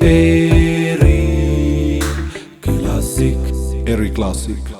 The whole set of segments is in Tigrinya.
Eri Classic. Eri Classic.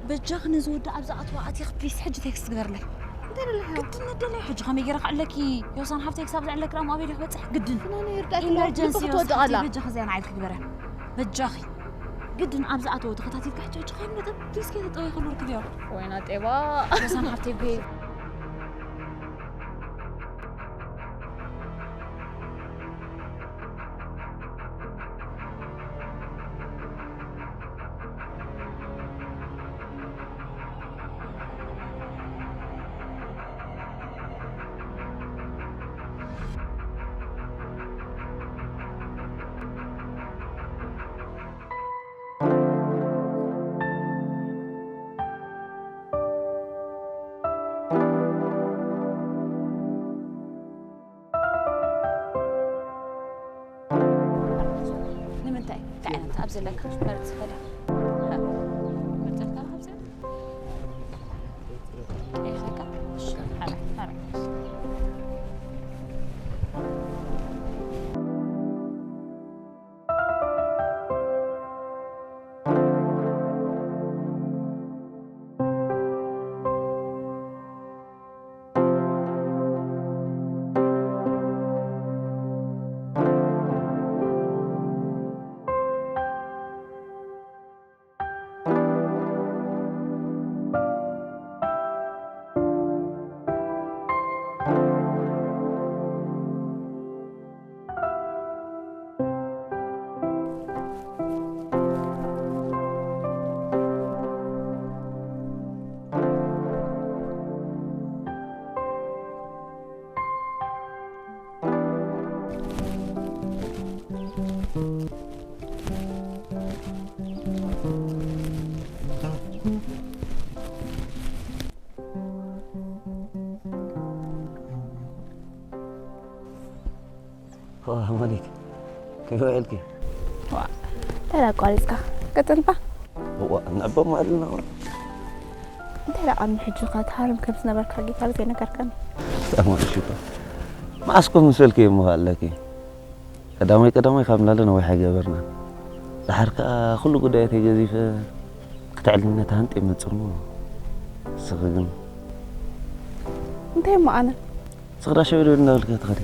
በጃኺ ነዚ ወዲ ኣብዚ ኣትዋ ኣቲኺ ፕሊስ ሕጂ ቴክስት ግበርለይ። እንታይ ደለኻ? ግድን ነደለይ ሕጂ ከመይ ገይረ ክዕለኪ? ዮሳን ሓፍተይ ክሳብ ዝዕለኪ ደኣ ሞባይል ክበጽሕ ግድን። ፍናነ ይርዳእኪ። ኢመርጀንሲ ልቢ ዮሳን ክትወድቕ ኣላ። ሓፍተይ በጃኺ እዚኣ ንዓይ ክግበረ። በጃኺ ግድን ኣብዚ ኣትዎ ተኸታቲልካ ሕጂ ሕጂ ከይምለጠ ፕሊስ ከይተጠወይ ከሎ ርክብዮ። ወይና ጤባ። ዮሳን ሓፍተይ ቤ ንምንታይ እንታይ ዓይነት ኣብ ዘለካ መርጽ ፈዳ መርጸካ ኣብዚ ቀይሕካ እሺ ሓራይ ሓራይ ዋ፣ ማኒት፣ ከመይ ውዒልኪ? ዋ፣ እንታይ ደኣ ኣቋሪጽካ? ቀጽልባ። እዋ፣ ንዕበ ማዕልና። እንታይ ደኣ ቅድሚ ሕጂ ከ ትሃርም ከም ዝነበርካ ጊታር ዘይነገርከኒ? ተማሽኮ። መዓስ ኮፍ ምስ በልኪ እሞ ኣለኪ? ቀዳማይ ቀዳማይ ካብ ንላለ ነዊሕ ኣይገበርናን። ደሓር ከኣ ኩሉ ጉዳያተይ ገዚፈ ክትዕልልኒ ተሃንጠ ይመጽእ እሞ፣ ንስኺ ግን እንታይ እሞ ኣነ? ንስኺ ዳሸ በል በል እናበልኪ ትኸዲ።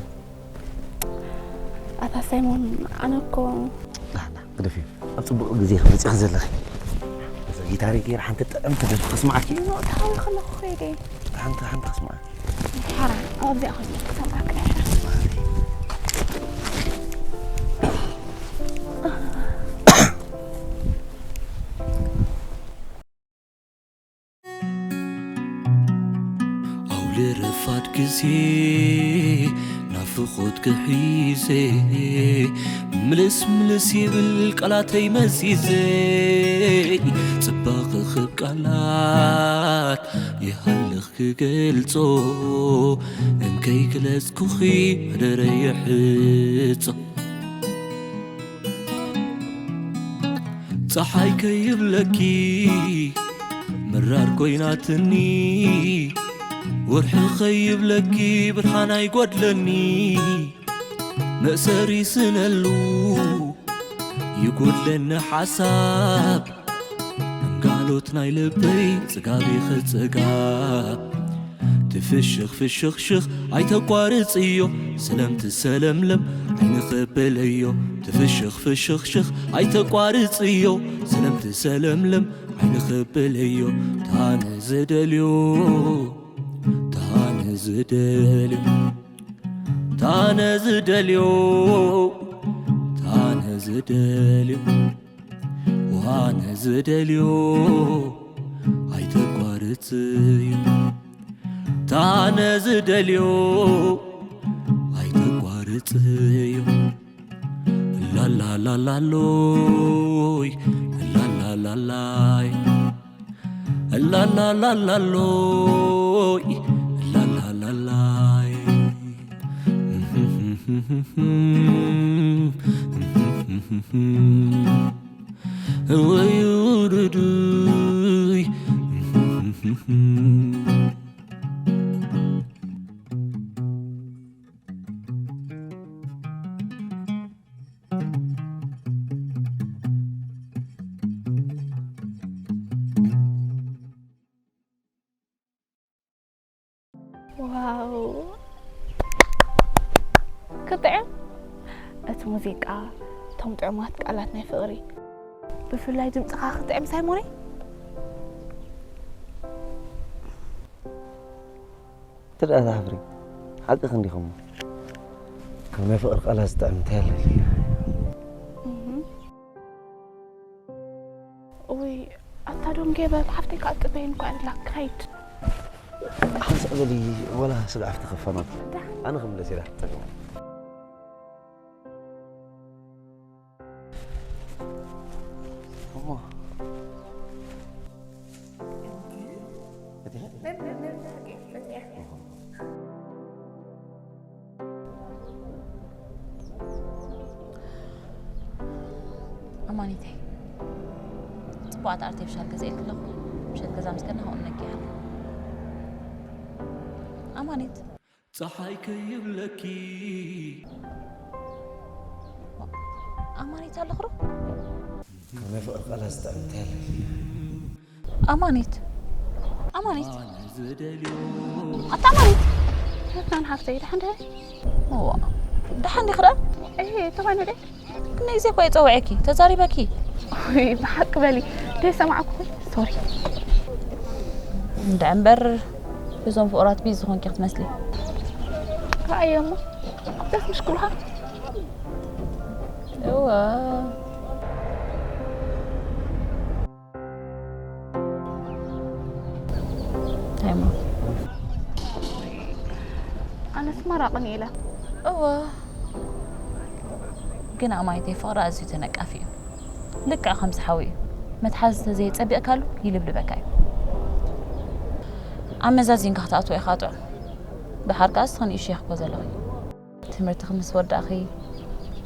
ኣታ ሳይሞን፣ ኣነ እኮ ግደፊ፣ ኣብ ጽቡቕ ግዜ ክትመጺ ዘለኺ። እዛ ጊታረይ ገይረ ሓንቲ ጥዕምቲ ደርፊ ከስምዓኪ። ኖ፣ ተሃዊ ከለኹ ከይደ። ሓንቲ፣ ሓንቲ ከስምዓኪ። ሓራ፣ ኣብዚኣ ከሎ ክሰምዓካ እየ። ኣውሊ ረፋድ ግዜ ናፍቖት ክሒዘ ምልስ ምልስ ይብል ቃላተይ መዚዘ ጽባቕኺ ብ ቃላት ይሃልኽ ክገልጾ እንከይ ግለጽኩኺ መደረ ይሕጾ ጸሓይ ከይብለኪ መራር ኮይናትኒ ወርሒ ከይብለኪ ብርሃን ኣይጎድለኒ መእሰሪ ስነሉ ይጎድለኒ ሓሳብ ኣንጋሎት ናይ ልበይ ጽጋብ ይኽጽጋ ትፍሽኽ ፍሽኽሽኽ ኣይተቋርጽዮ ሰለም ትሰለምለም ዓይኒ ኽብለዮ ትፍሽኽ ፍሽኽሽኽ ኣይተቋርጽዮ ሰለም ትሰለምለም ዓይኒ ኽብለዮ ታነ ዝደልዮ ታነ ዝደልዮ ታነ ዝደልዮ ታነ ዝደልዮ ዋነ ዝደልዮ ኣይተቋርጽዮ ታነ ዝደልዮ ኣይተቋርጽዮ ላላላላሎይ ላላላላይ ላላላላሎይ ላላላላይ ወይ ውርዱይ ኣው። ክጥዕም እቲ ሙዚቃ፣ እቶም ጥዑማት ቃላት ናይ ፍቕሪ፣ ብፍላይ ድምፅኻ ክጥዕም ሳይሞነይ። ትርኣ ትሓፍሪ። ሓቂ ክንዲኹም ከም ናይ ፍቕሪ ቃላት ዝጥዕም እንታይ ኣሎ ኢለና። ውይ ኣታ ዶም ገበል ሓፍተይ ከዓ ጥበይን እኳ እንድላ ክኸይድ። ሓንሳእ በሊ ወላ ስጋዕ ፍቲ ከፋኖት ኣነ ክምለስ ኢላ ትጠቅም እሞ ኣማኒተይ ጽቡቓት ኣርቲፊሻል ገዚኤልኪ ኣለኹ። ምሸት ገዛ ምስ ከድና ከምኡ ነግርኪ። ኣማኒት። ጸሓይ ከይብለኪ። ኣማኒት ኣለኹ ዶ? ናይ ፍቕሪ ቃላት ዝጥዕም እንታይ ኣለኪ? ኣማኒት ኣማኒት ኣታ ኣማኒት። ፍናን ሓፍተይ ደሓን ደህን እዋ ደሓን ዲኺ ደኣ? እሄ ተኾይነ ደ ክንደይ ግዜ እኮ እየ ጸዊዐኪ ተዛሪበኪ። ውይ ብሓቂ በሊ ደይሰማዕኩ። ሶሪ። እንድዒ እምበር እዞም ፍቑራት ቢዚ ዝኾንኪ ክትመስሊ። ረኣዮ እሞ ኣብዛስ ምሽኩልኻ እወ ኣነስ መራቕኒ ኢለ። እወ ግን ኣማኒተይ ፍቕሪ ኣዝዩ ተነቃፊ እዩ። ልክዕ ከምዚ ሓዊ እዩ። መትሓዚ ተዘየጸቢቕካሉ ይልብልበካ እዩ። ኣመዛዚንካ ክትኣትዎ ኢኻ ጥዑም። ደሓር ከኣ እስኺ ንእሽቶ ኢኺ እኮ ዘለኺ። ትምህርትኺ ምስ ወዳእኺ፣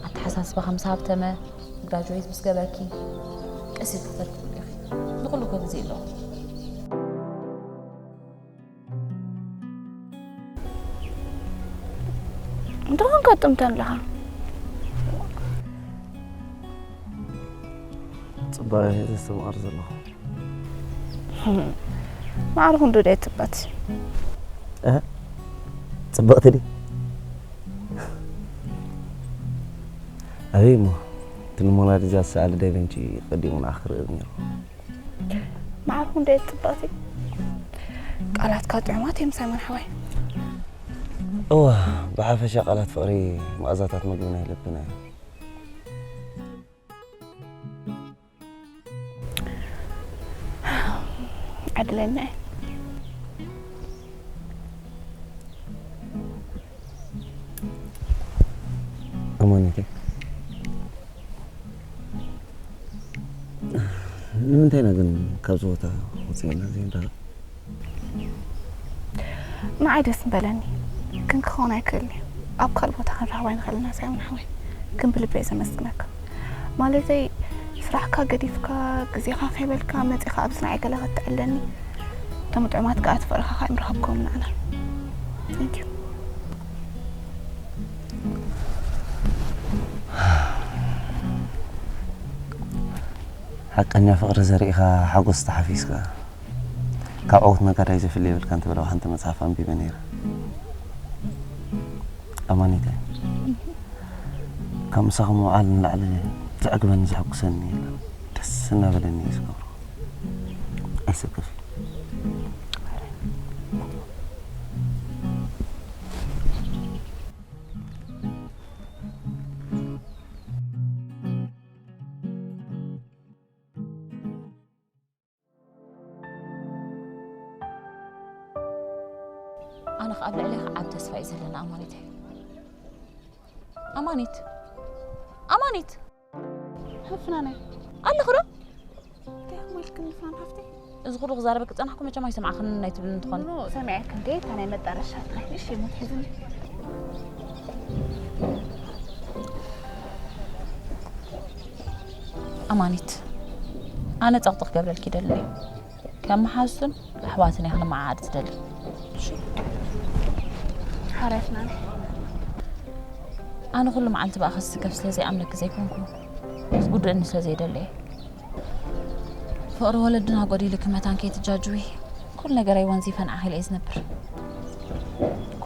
ኣተሓሳስባኺ ምስ ሃብተመ፣ ግራጁዌት ምስ ገበርኪ፣ ቀስ ኢልኪ ክተድክብሉ ኢኺ። ንኹሉ እኮ ግዜ ኣለዎ። እንታይ ኮንካ ጥምተን ኣለኻ? ጽባቐ እየ ዘስተማቕር ዘለኹ። ማዕረ ክንዱ ዶ ትበት? እ? ጽብቕቲ ድየ? ኣበይ እሞ? እቲ ንሞናሊዛ ዝሰኣለ ዳቪንቺ ቀዲሙ ንዓኺ ክርኢ ነይሩ። ማዕረ ክንዱ እየ ጽብቕቲ? ቃላትካ ጥዑማት እዮም ሳይሞን ሓወይ። እወ፣ ብሓፈሻ ቃላት ፍቕሪ መኣዛታት ምግብና እዩ ልብና እዩ። ዕድለኛ እየ። ኣማኒተይ፣ ንምንታይ ኢና ግን ካብዚ ቦታ ወፂእና ዘይንራኸብ? ንዓይ ደስ ምበለኒ፣ ግን ክኸውን ኣይክእልን እዩ። ኣብ ካልእ ቦታ ክንራኸብ ኣይንኽእልን ኢና ሳይሞን ሓወይ። ግን ብልቢ እየ ዘመስግነካ። ማለተይ ስራሕካ ገዲፍካ ግዜኻ ከይበልካ መጺኻ ኣብዚ ንዓይ ገለ ከተዕልለኒ፣ እቶም ጥዑማት ግኣት ፍቕርኻ ከኣ ኣይምረኸብኩምን ኣነ። Thank you። ሓቀኛ ፍቕሪ ዘሪእኻ ሓጎስ ተሓፊስካ ካብ ዕዉት ነጋዳይ ዘፍሊ የብልካን ትብል ኣብ ሓንቲ መጽሓፍ ኣንቢበ ነይረ። ኣማኒተይ፣ ካብ ምሳኹም ምውዓል ንላዕሊ ዘዕግበኒ ዘሐጉሰኒ የለን። ደስ እናበለኒ እየ ዝገብሮ። ኣይሰከፍን። ኣነ ከኣ ኣብ ልዕሌኻ ዓብ ተስፋ እዩ ዘለና ኣማኒተይ። ኣማኒት ኣማኒት ሕፍናነይ ኣለኹ ዶ? እንታይ ክመልክኒ ፍናን ሓፍተይ? እዚ ኩሉ ክዛረበ ክጸናሕኩ መቸም ኣይሰማዕኽንን ናይ ትብል እንትኾን ኖ ሰሚዐክ እንዴ እታ ናይ መጣረሻ ጥራይ ንእሽተይ ሞት ሒዝኒ። ኣማኒት ኣነ ጸቕጢ ክገብረልኪ ይደሊ ከም መሓዙትን ኣሕዋትን እየ ክንመዓዓድ ዝደሊ። ሓራይ ፍናን ኣነ ኩሉ መዓልቲ ብኣኻ ዝስከፍ ስለ ዘይኣምነኪ ዘይኮንኩ ዝጉድእኒ ስለ ዘይደሊ እየ። ፍቕሪ ወለድና ጎዲሉኪ መታን ከይትጃጅዊ ኩሉ ነገረይ ወንዚፈ ንዓኺ ኢለ እየ ዝነብር።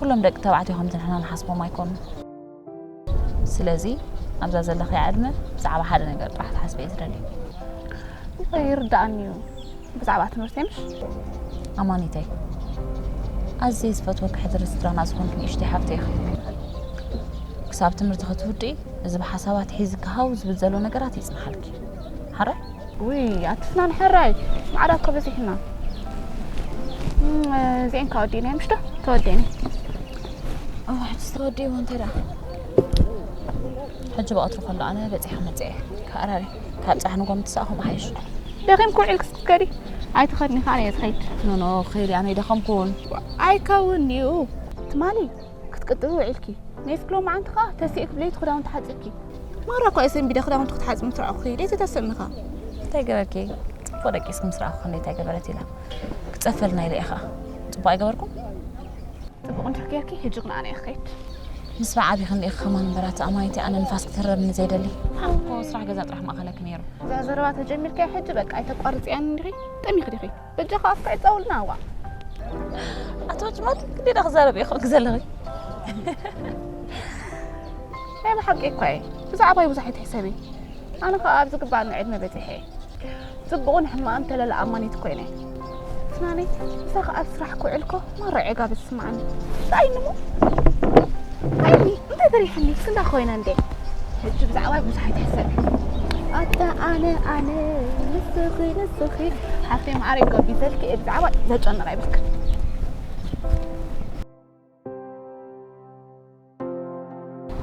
ኩሎም ደቂ ተባዕትዮ ከምቲ ንሕና ንሓስቦም ኣይኮኑን። ስለዚ ኣብዛ ዘለኽያ ዕድመ ብዛዕባ ሓደ ነገር ጥራሕ ትሓስቢ እየ ዝደሊ። ይርዳእኒ እዩ። ብዛዕባ ትምህርተይ ምሽ? ኣማኒተይ፣ ኣዝየ ዝፈትወኪ ሕድሪ ስድራና ዝኾንኪ ንእሽተይ ሓፍተይ ኢኺ። ክሳብ ትምህርቲ ክትውድኢ፣ እዚ ብሓሳባት ሒዝኪ ሃው ዝብል ዘሎ ነገራት ይጽንሓልኪ። ሓራይ? ውይ፣ ኣትፍናን ሕራይ። ማዕዳ እኮ በዚሕና። እም፣ እዚአን ካብ ወዲእና ምሽ ዶ? ተወዲእኒ። እዋ፣ ሕጂ ዝተወዲእዎ እንታይ ደኣ? ሕጂ ብቐትሩ ከሎ ኣነ በጺሐ መጽአ። ከኣራሪ፣ ካብ ጻሕ ንጎ ምትሳእኹም ኣሓይሽ። ደኺም ክውዕል ክስከዲ። ኣይትኸድኒ ከኣ እየ ዝኸይድ። ኖ፣ ኖ፣ ኸይዲ ኣነ ይደኸምኩን። ኣይከውን እዩ። ትማሊ ክትቅጥሩ ውዒልኪ። ሜስ ክሎ መዓንቲ ከኣ ተሲእክ ብለይቲ ክዳውንቲ ሓጺብኪ። ማራ እኳ እየ ሰንቢደ ክዳውንቲ ክትሓጽቢ ምስ ረኣኹኺ። ለይቲ ተሰሚኻ። እንታይ ገበርኪ? ጽቡቕ ደቂስኪ ምስ ረኣኹ ክንደይ እንታይ ገበረት ኢላ። ክጸፈልና ኢለ እየ ኸኣ። ጽቡቕ ኣይገበርኩም? ጽቡቕ እንድሕር ጌርኪ፣ ሕጂ ግን ኣነ እየ ክኸይድ። ምስ በዓቢኺ እንዲኺ ከማን እምበር ኣቲ ኣማኒተይ፣ ኣነ ንፋስ ክተርረብኒ ዘይደሊ። ሓንቲ እኮ ስራሕ ገዛ ጥራሕ ማእኸለኪ ነይሩ። እዛ ዘረባ ተጀሚርካያ ሕጂ በቃ ኣይተቋርጽያን እንዲኺ። ጠሚኺ ዲኺ? በጃኻ ኣፍካ ይጻውልና ኣዋ። ኣቶ ጅማል፣ ክንደይ ዳ ክዛረብ እየ ኮንክ ዘለኺ? ናይ ብሓቂ እኳ እየ። ብዛዕባይ ብዙሕ ኣይትሕሰቢ። ኣነ ኸኣ ኣብ ዝግባኣኒ ዕድመ በጺሐ እየ። ጽቡቕን ሕማቕን ተለለ ኣማኒት ኮይነ። ፍናነይ፣ ምሳኺ ኣብ ስራሕ ክውዕል እኮ ማራ ዒጋብ ዝስምዓኒ። ዳይኒ እሞ? ዳይኒ፣ እንታይ ተሪሕኒ? ክንዳ ኮይነ እንዴ? ሕጂ ብዛዕባይ ብዙሕ ኣይትሕሰቢ። ኣታ ኣነ፣ ኣነ፣ ንስኺ፣ ንስኺ፣ ሓፍተይ መዓረይ ገቢ ዘልኪ እየ ብዛዕባ ዘጨንቕ ኣይብልክን።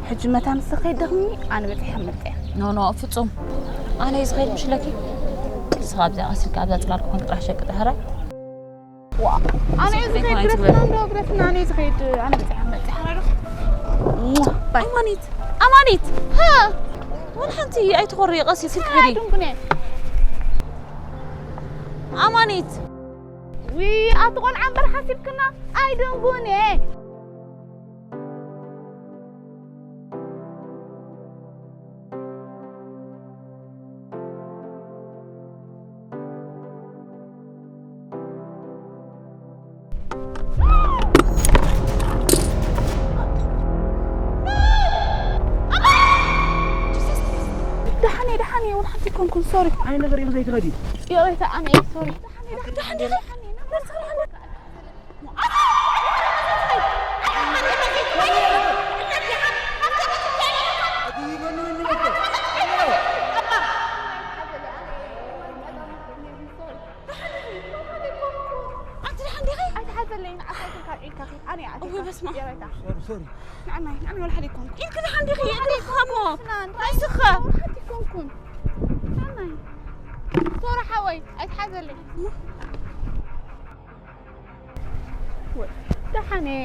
ሕጂ መታን ንስኺ ከይደኽምኒ ኣነ በጺሐ መጽእ። ኖ፣ ኖ፣ ፍጹም። ኣነ እዩ ዝኸይድ ምሽ ለኪ? ንስኻ ኣብዚኣ ቀሲልካ ኣብዛ ጽላል ክኾን ጥራሕ ሸቂ ጥሕራይ። ዋ፣ ኣነ እዩ ዝኸይድ ግረፍና፣ እንዶ ግረፍና፣ ኣነ እዩ ዝኸይድ፣ ኣነ በጺሐ መጽእ። ሓራይ ዶ? ባይ። ኣማኒት፣ ኣማኒት! ሃ! ወላ ሓንቲ ኣይትኾሪ፣ ቀስ ኢልኪ ትኸዲ። ኣይድንጉን እየ። ኣማኒት! ዊ፣ ኣቲ ቆልዓ እምበር ሓሲብክና፣ ኣይድንጉን እየ። ደሓን እየ፣ ደሓን እየ፣ ወላ ሓንቲ ኣይኮንኩን፣ ሶሪ። ኣይ ነገር እዮም ዘይትኸዲ። ይቕሬታ፣ ኣነ እየ፣ ሶሪ። ደሓን እየ፣ ደሓን እየ፣ ደሓን እየ። ኣንቲ ደሓን ዲኺ? ኣይትሓዘለይ፣ ንዓኻ ይኹን ካብ ዒልካ ኺድ። ኣነ እየ ኣቲኻ እወ፣ በስመ ኣብ። የረዳ። ሶሪ፣ ሶሪ። ንዓናይ፣ ንዓናይ ወላ ሓደ ኣይኮንኩ። ኢልኪ ደሓን ዲኺ? የዕሊኻ እሞ። ፍናን፣ ንስኻ። ወላ ሓደ ኣይኮንኩን። ንዓናይ። ሶሪ ሓወይ፣ ኣይትሓዘለይ። ደሓን እየ።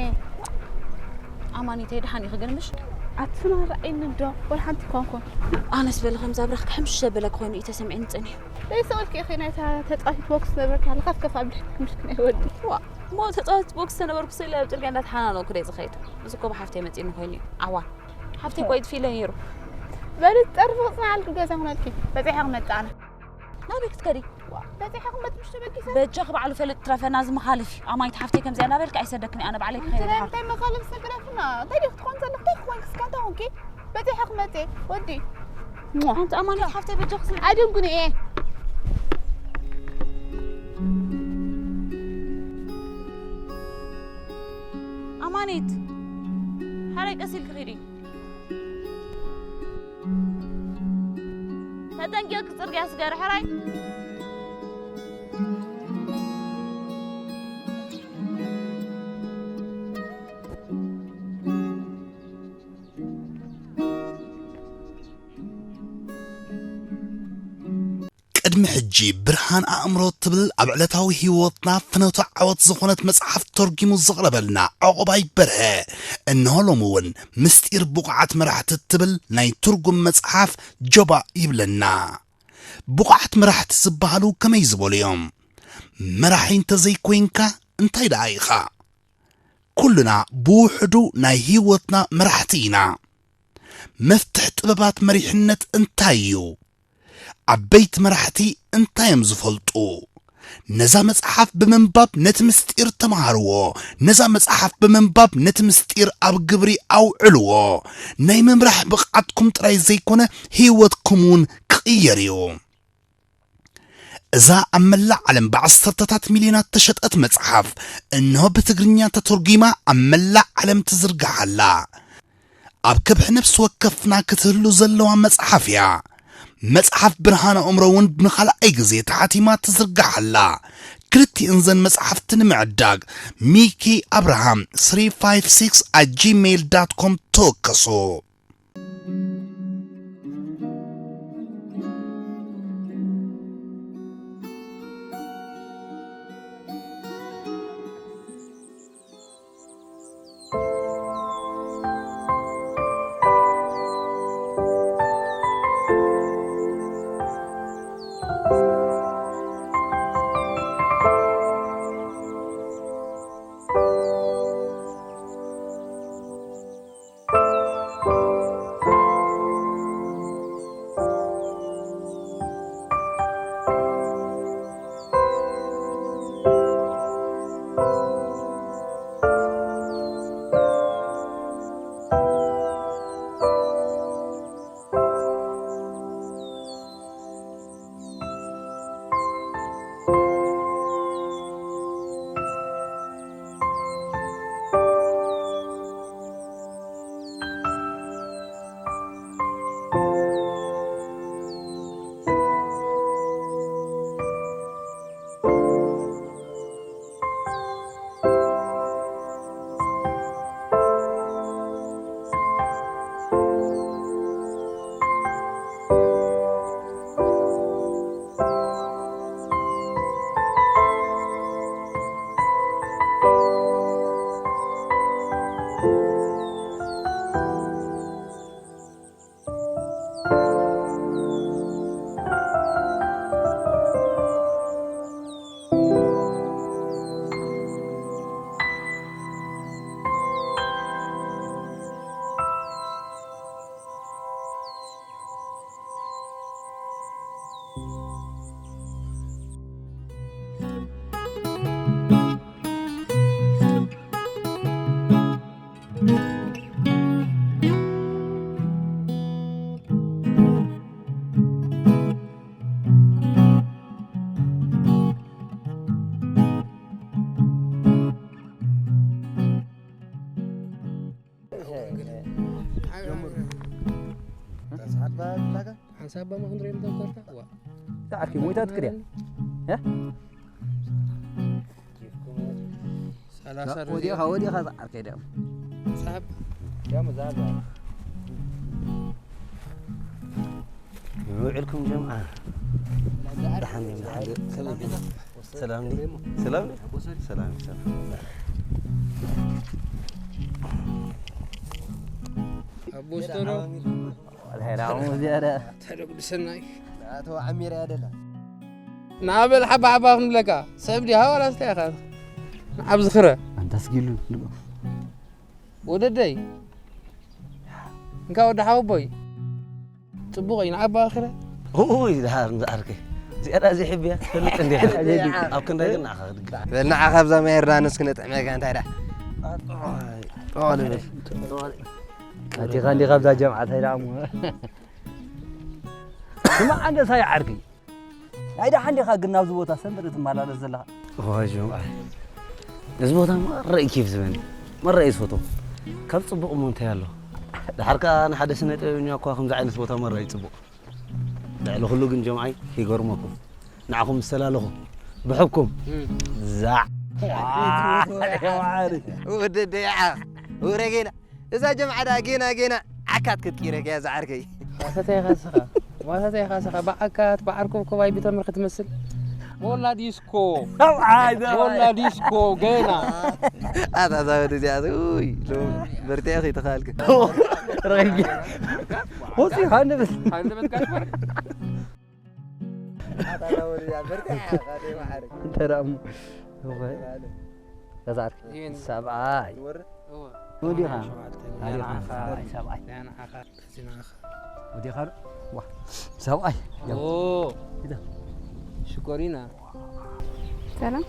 ኣማኒተይ፣ ደሓን ኢኺ ግን ምሽ? ኣቲ ፍናን፣ ርኣይኒ እንዶ፣ ወላ ሓንቲ ኣይኮንኩን። ኣነስ በሊ ከምዚ ኣብረኽኪ ሕምሽ ዘበለ ኮይኑ እዩ ተሰሚዕኒ ጸኒሑ። ዘይሰኣልኪ ኢኺ ናይታ ተጻዋቲት ቦክስ ነበርኪ፣ ሃለኻስ ከፍ ኣብ ድሕሪት ምሽ ክነይ ወዲ። ዋ፣ እሞ ተጻዋቲት ቦክስ ተነበርኩ ስለ ኣብ ጽርግያ እንዳተሓናነቕኩ ደይ ዝኸይድ። እዚ እኮ ብሓፍተይ መጺእኒ ኮይኑ እዩ። ዓዋን። ሓፍተይ እኮ ይጥፊ ኢለ ነይሩ። በሊ ጸርፊ ክጽንዓልኪ ገዛ ክነልኪ። በጺሐ ክመጽእ ኣነ። ናበይ ክትከዲ? በጺሐ ክመጽእ ምሽ ተበጊሰ። በጃኺ ባዕሉ ፈልጥ ትረፈና እዚ መኻልፍ እዩ። ኣማኒት ሓፍተይ ከምዚኣ እናበልኪ ኣይሰደክን እየ፣ ኣነ ባዕለይ ክኸይድ እንታይ፣ ድሓር። እንታይ መኻልፍ ስግረትና? እንታይ ዲኺ ትኾን ዘለኺ? እንታይ ክኾንኪ እስከ እንታይ ኾንኪ? በጺሐ ክመጽእ ወዲ። ኣንቲ ኣማኒት ሓፍተይ በጃኺ ስለ ኣድንጉኒ እየ። ኣማኒት፣ ሓራይ ቀስ ኢልኪ ኺዲ። ተጠንቂቕኪ ጽርግያ ስገሪ፣ ሕራይ። ቅድሚ ሕጂ ብርሃን ኣእምሮ ትብል ኣብ ዕለታዊ ህይወትና ፍኖተ ዓወት ዝኾነት መጽሓፍ ተርጒሙ ዘቕረበልና ዑቕባይ በርሀ፣ እንሆ ሎሚ እውን ምስጢር ብቑዓት መራሕቲ እትብል ናይ ትርጉም መጽሓፍ ጀባእ ይብለና። ብቑዓት መራሕቲ ዝበሃሉ ከመይ ዝበሉ እዮም? መራሒ እንተዘይኮይንካ እንታይ ደኣ ኢኻ? ኩልና ብውሕዱ ናይ ህይወትና መራሕቲ ኢና። መፍትሕ ጥበባት መሪሕነት እንታይ እዩ? ዓበይቲ መራሕቲ እንታይ እዮም ዝፈልጡ? ነዛ መጽሓፍ ብምንባብ ነቲ ምስጢር ተማሃርዎ። ነዛ መጽሓፍ ብምንባብ ነቲ ምስጢር ኣብ ግብሪ ኣውዕልዎ። ናይ ምምራሕ ብቕዓትኩም ጥራይ ዘይኮነ፣ ህይወትኩም እውን ክቕየር እዩ። እዛ ኣብ መላእ ዓለም ብዓሰርተታት ሚልዮናት ተሸጠት መጽሓፍ፣ እንሆ ብትግርኛ ተተርጒማ ኣብ መላእ ዓለም ትዝርጋሕ ኣላ። ኣብ ከብሒ ነፍሲ ወከፍና ክትህሉ ዘለዋ መጽሓፍ እያ። መጽሓፍ ብርሃን ኣእምሮ እውን ንኻልኣይ ግዜ ተሓቲማ ትዝርጋሕ ኣላ። ክልቲእን ዘን መጽሓፍቲ ንምዕዳግ፣ ሚኪ ኣብርሃም three five six at gmail dot com ተወከሱ። ሓንሳብ ባማ ክንሪኦም ተንኮርካ? ዋ። ኣርኪ ሞይታ ትክድያ? እ? ሰላሳ ወዲኻ፣ ወዲኻ ዝዓርከይ ደም። ሳብ። ደም ዛዛ። ውዕልኩም ጀምዓ። ደሓን ዲኹም? ደሓን ዲኹም? ከመይ ዲኹም? ሰላም ዲ? ሰላም ዲ? ሰላም፣ ሰላም። ኣቦ ስተሎ። ወልሄራሙ ዝያዳ። ተደጉድሰናይ። ኣቶ ዓሚር ያደላ። ንዓበል ሓባ ሓባ ክንብለካ። ሰብ ዲኻ ዋላ እንታይ ኢኻ? ንዓብ ዝኽረ። ኣንታ ስጊሉ ንጎ። ወደደይ። እንካ ወዲ ሓወቦይ። ጽቡቕ እዩ፣ ንዓባ ኣኽረ። ኡይ፣ ደሓር ምስ ዓርከይ። ዝያዳ ዘይሕብያ፣ ትፈልጥ እንዲኻ። ኣብ ክንዳይ ግን ንዓኻ ክድግፍ። በል ንዓኻ ኣብዛ ማይ ዮርዳኖስ ክነጥዕመካ፣ እንታይ ደኣ? ኣጥዑይ፣ ጥዑይ ልብል። ኣቲኻ እንዲኻ ኣብዛ ጀምዓት፣ እንታይ ደኣ እሞ? ስማዕ፣ ኣንደሳይ ዓርከይ። ናይ ደሓን ዲኻ ግን ናብዚ ቦታ ሰንበት ትመላለስ ዘለኻ? እዋይ ጆምዓይ፣ እዚ ቦታ መረ እዩ ኬፍ ዝበኒ፣ መረ እዩ ዝፈትዎ። ካብ ጽቡቕ እሞ እንታይ ኣሎ? ደሓር ከኣ ንሓደ ስነ ጥበበኛ እኳ ከምዚ ዓይነት ቦታ መረ እዩ ጽቡቕ። ልዕሊ ኩሉ ግን ጆምዓይ ይገርመኩም፣ ንዓኹም ምስ ተላለኹ ብሕብኩም እም። ዛዕ። ወዲ ደይዓ፣ ወረ ጌና። እዛ ጀምዓ ደኣ ጌና ጌና ዓካት ክትቂረክ እያ ዝዓርከይ። ማሳታይ ኢኻ ስኻ፣ ማሳታይ ኢኻ ስኻ፣ ብዓካት፣ ብዓርኩብኩብ ኣይ ብተምር ክትመስል። ሞላ ዲስኮ። ሰብዓይ፣ ሰብዓይ። ሞላ ዲስኮ፣ ጌና። ኣታ እዛ ወዲ እዚኣ፣ ኡይ፣ ሎ፣ በርቲዐ ከይተኻልክ። ረጊ። ወፂኻ ንብል። ሃንደበት ካሽበር። ኣታ እዛ ወዲ እዚኣ፣ በርቲዐ፣ ኣታ ደይ መዓረግ። እንተ ደኣ እሞ፣ እወ። ገዛ ዓርከይ። ይህን ሰብኣይ። ንወርድ? እወ። ወዲኻ? ሸውዓተ። ወዲኻ? ንዓኻ። ሰብኣይ፣ ሰብኣይ። ንዓኻ። እዚ ንዓኻ። ወዲኻ ዶ? ዋ። ሰብኣይ። ኦ። ኢዳ። ሽኮሪና። ሰላም።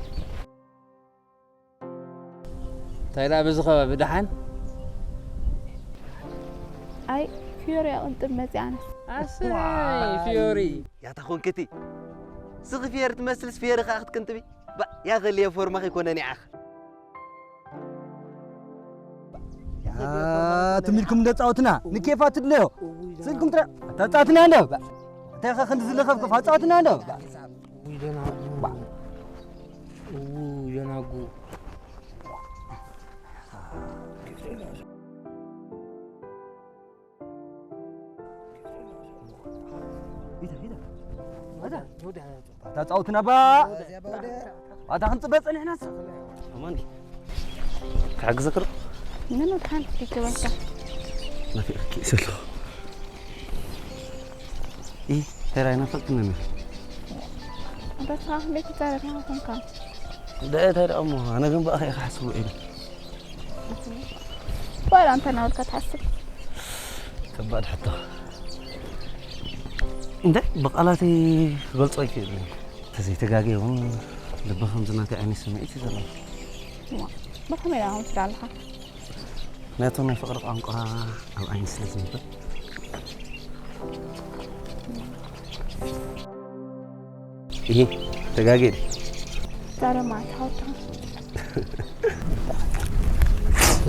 እንታይ ደኣ በዚ ከባቢ ደሓን? ኣይ ፊዮሪ ኣቕንጥብ መፂኣ ኣነስ። ኣሰይ ፊዮሪ። ያታ ኾንክቲ ስኺ ፊዮሪ ትመስልስ ፊዮሪ ከኣ ክትቅንጥቢ። ባ ያኸልየ ፎርማ ከይኮነ ኒዓኽ። ትም ኢልኩም እንደ ጻወትና ንኬፋ ትድነዮ ስልኩም ትረ ተጻወትና እንደ እንታይ ኸ ክንዲ ዝለኸፍ ፋ ጻወትና እንደ ውይ ደናጉ ውይ ደናጉ ተጻውትና ባ ኣታ ክንጽበ ጸኒሕናስ ኣማኒ ክሕግዘክር ምን ሓንቲ ትበልካ ናፊቕኪ ዘለኹ ይ ተራይ ናፈቅክኒ ነር በስኻ ክንደይ ትዛረብና ኮንካ ደእታይ ደኣ እሞ ኣነ ግን ብኣኸ ኢኻ ሓስቡ ኢሉ ባላ እንተ ናበልካ ትሓስብ ከባድ ሕቶ እንደ ብቃላተይ ክገልጾ ኣይክእልን ተዘይተጋገ እውን ልቢ ከምዚ ናተይ ዓይነት ስምዒት እዩ ዘለዎ ብኸመይ ዳ ከምስዳ ኣለኻ ምክንያቱ ናይ ፍቅሪ ቋንቋ ኣብ ዓይኒ ስለ ዝንበብ ይሄ ተጋጌ ዛረማ ተሃውታ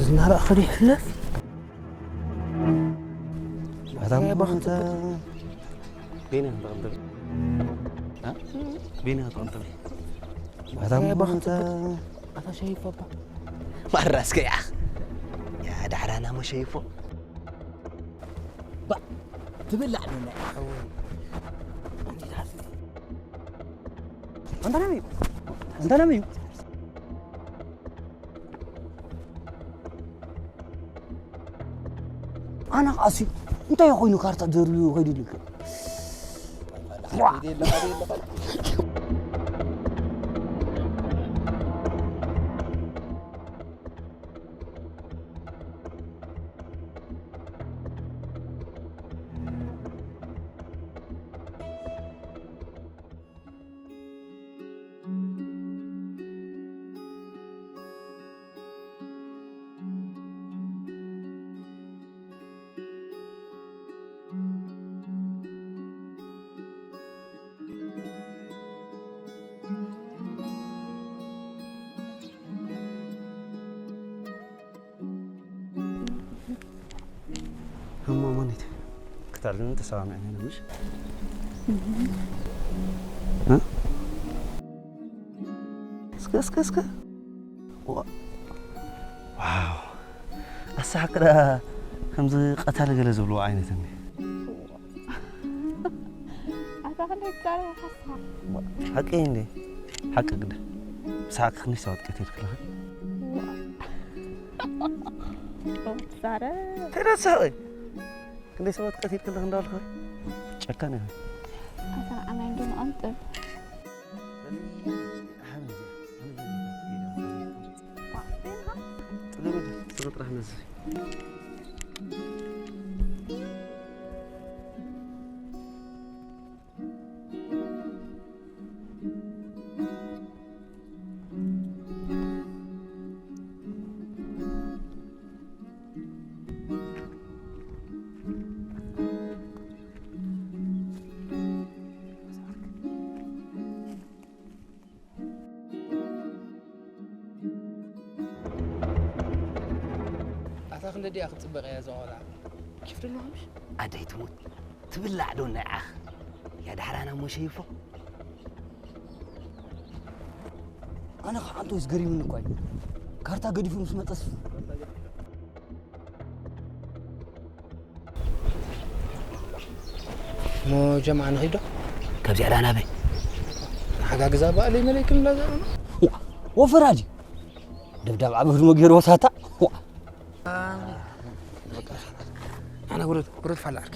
ዝናራእኸ ይሕለፍ ኣታ ቤነ ተቐንጠቢ ቤነ ተቐንጠቢ ኣታ ኣታ ሸይፈባ ማራስከ ያኽ ያ ዳሕራና መሸይፎ ትብላዕ ዶ ናይ ሓወይ ኣንተ ነብዩ ኣንተ ነብዩ ኣነ ቃሲ እንታይ ኮይኑ ካርታ ደርብዩ ከይዱ ልክ እሞ ማኒት ክታልን ተሰማሚዕና ኢና ምሽ እስከ እስከ እስከ ዋው ኣሳሓቂ ደኣ ከምዚ ቀታሊ ገለ ዝብልዎ ዓይነት እኒ ኣታ ክንደይ ትዛረብ ሓስኻ ሓቂ እንዴ ሓቂ ግደ ብሰሓቂ ክንደይ ሰባት ቀቲል ክለኸ ትዛረብ ተረሳቂ ክንደይ ሰባት ቀቲል ክለኸ እንዳልከ ጨካን ኢኻ ኣታ ኣና እንዶ ንቐንጥብ ጥራሕ ነዚ ኣታ ክንደ ድኣ ክትጽበቕ እያ እዛ ቆልዓ ኪፍ ደሎ ምሽ ኣደይ ትሙት ትብላዕ ዶ ናይ ዓኽ ያ ዳሕራና ሞሸይፎ ኣነ ከዓ እንቶስ ገሪሙኒ እኳ እዩ ካርታ ገዲፉ ምስ መጠስ ሞ ጀምዓ ንኺዶ ካብዚኣ ዳ ናበይ ሓጋግዛ በኣለይ መለይክን እንዳዘረና ወፈራ ድዩ ደብዳብ ኣብ ህድሞ ገይርዎ ሳታ ኣነ ውረድ ውረድ ፋላ ዓርኪ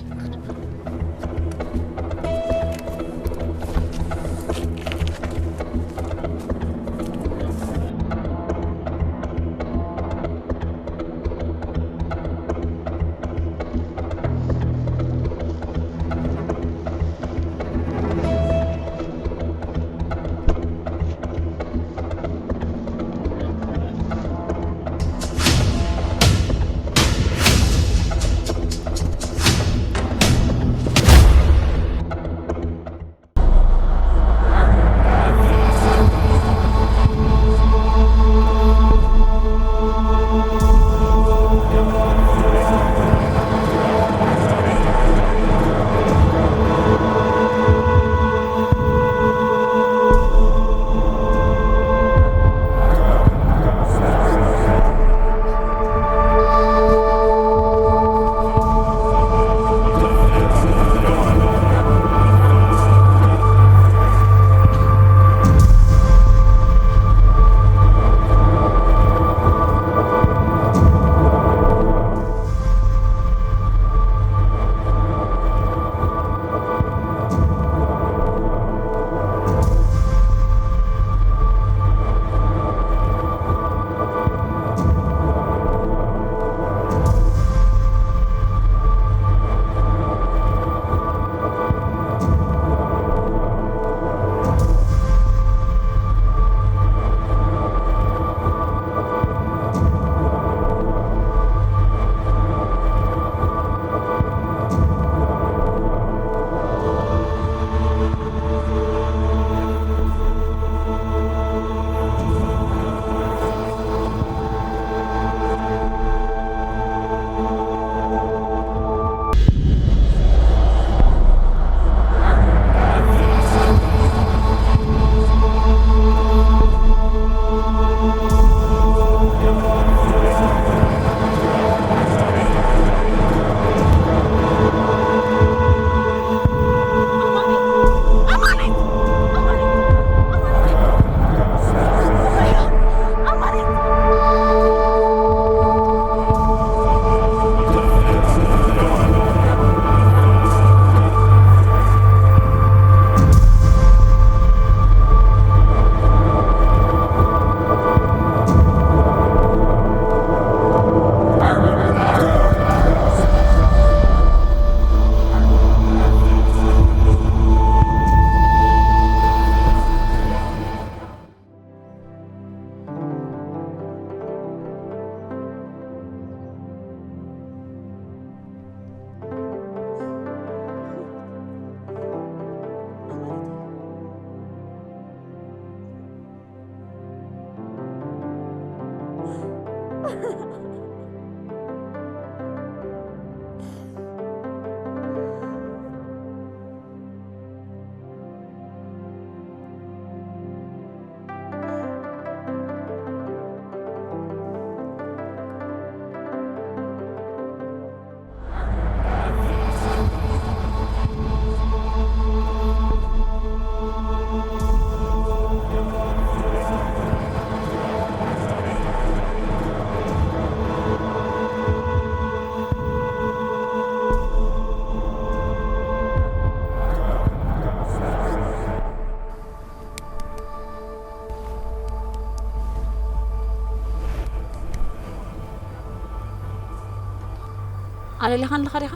ኣለሊኻ ኣለኻ ዲኻ?